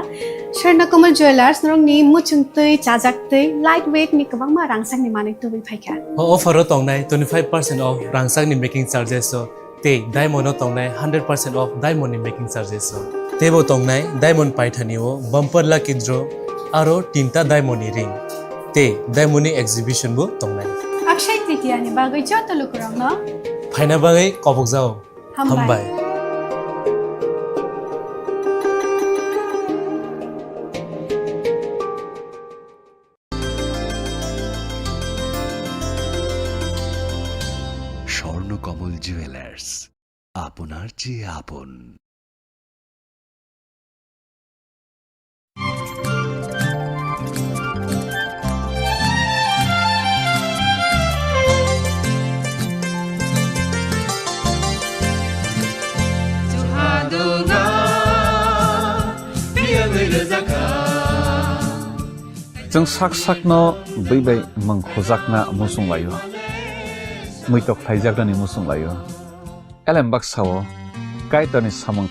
Swarna Kamal Jewelers, norokni muchungtwi, chajaktwi, light weight ni kwbangma rangchakni manwi tubui phaikha. O offer o tongnai twenty five percent off rangchakni making charges o tei diamond o tongnai hundred percent off diamond ni making charges o. Teibo tongnai diamond paithani o bumper lucky draw aro tinta diamond ni ring tei diamond ni exhibition bo tongnai. Akshay Tritiya ni bagwi joto lukurokno phaina bagwi kobokjao. Hambai. Hambai. Swarnakamal jewellers, আপনার চেয়ে আপন। Chwng sak sakno bwi bai mwng khujakna muchung laio, muitok khlaijaknani muchung laio. Elem baksa-o Kaitorni samung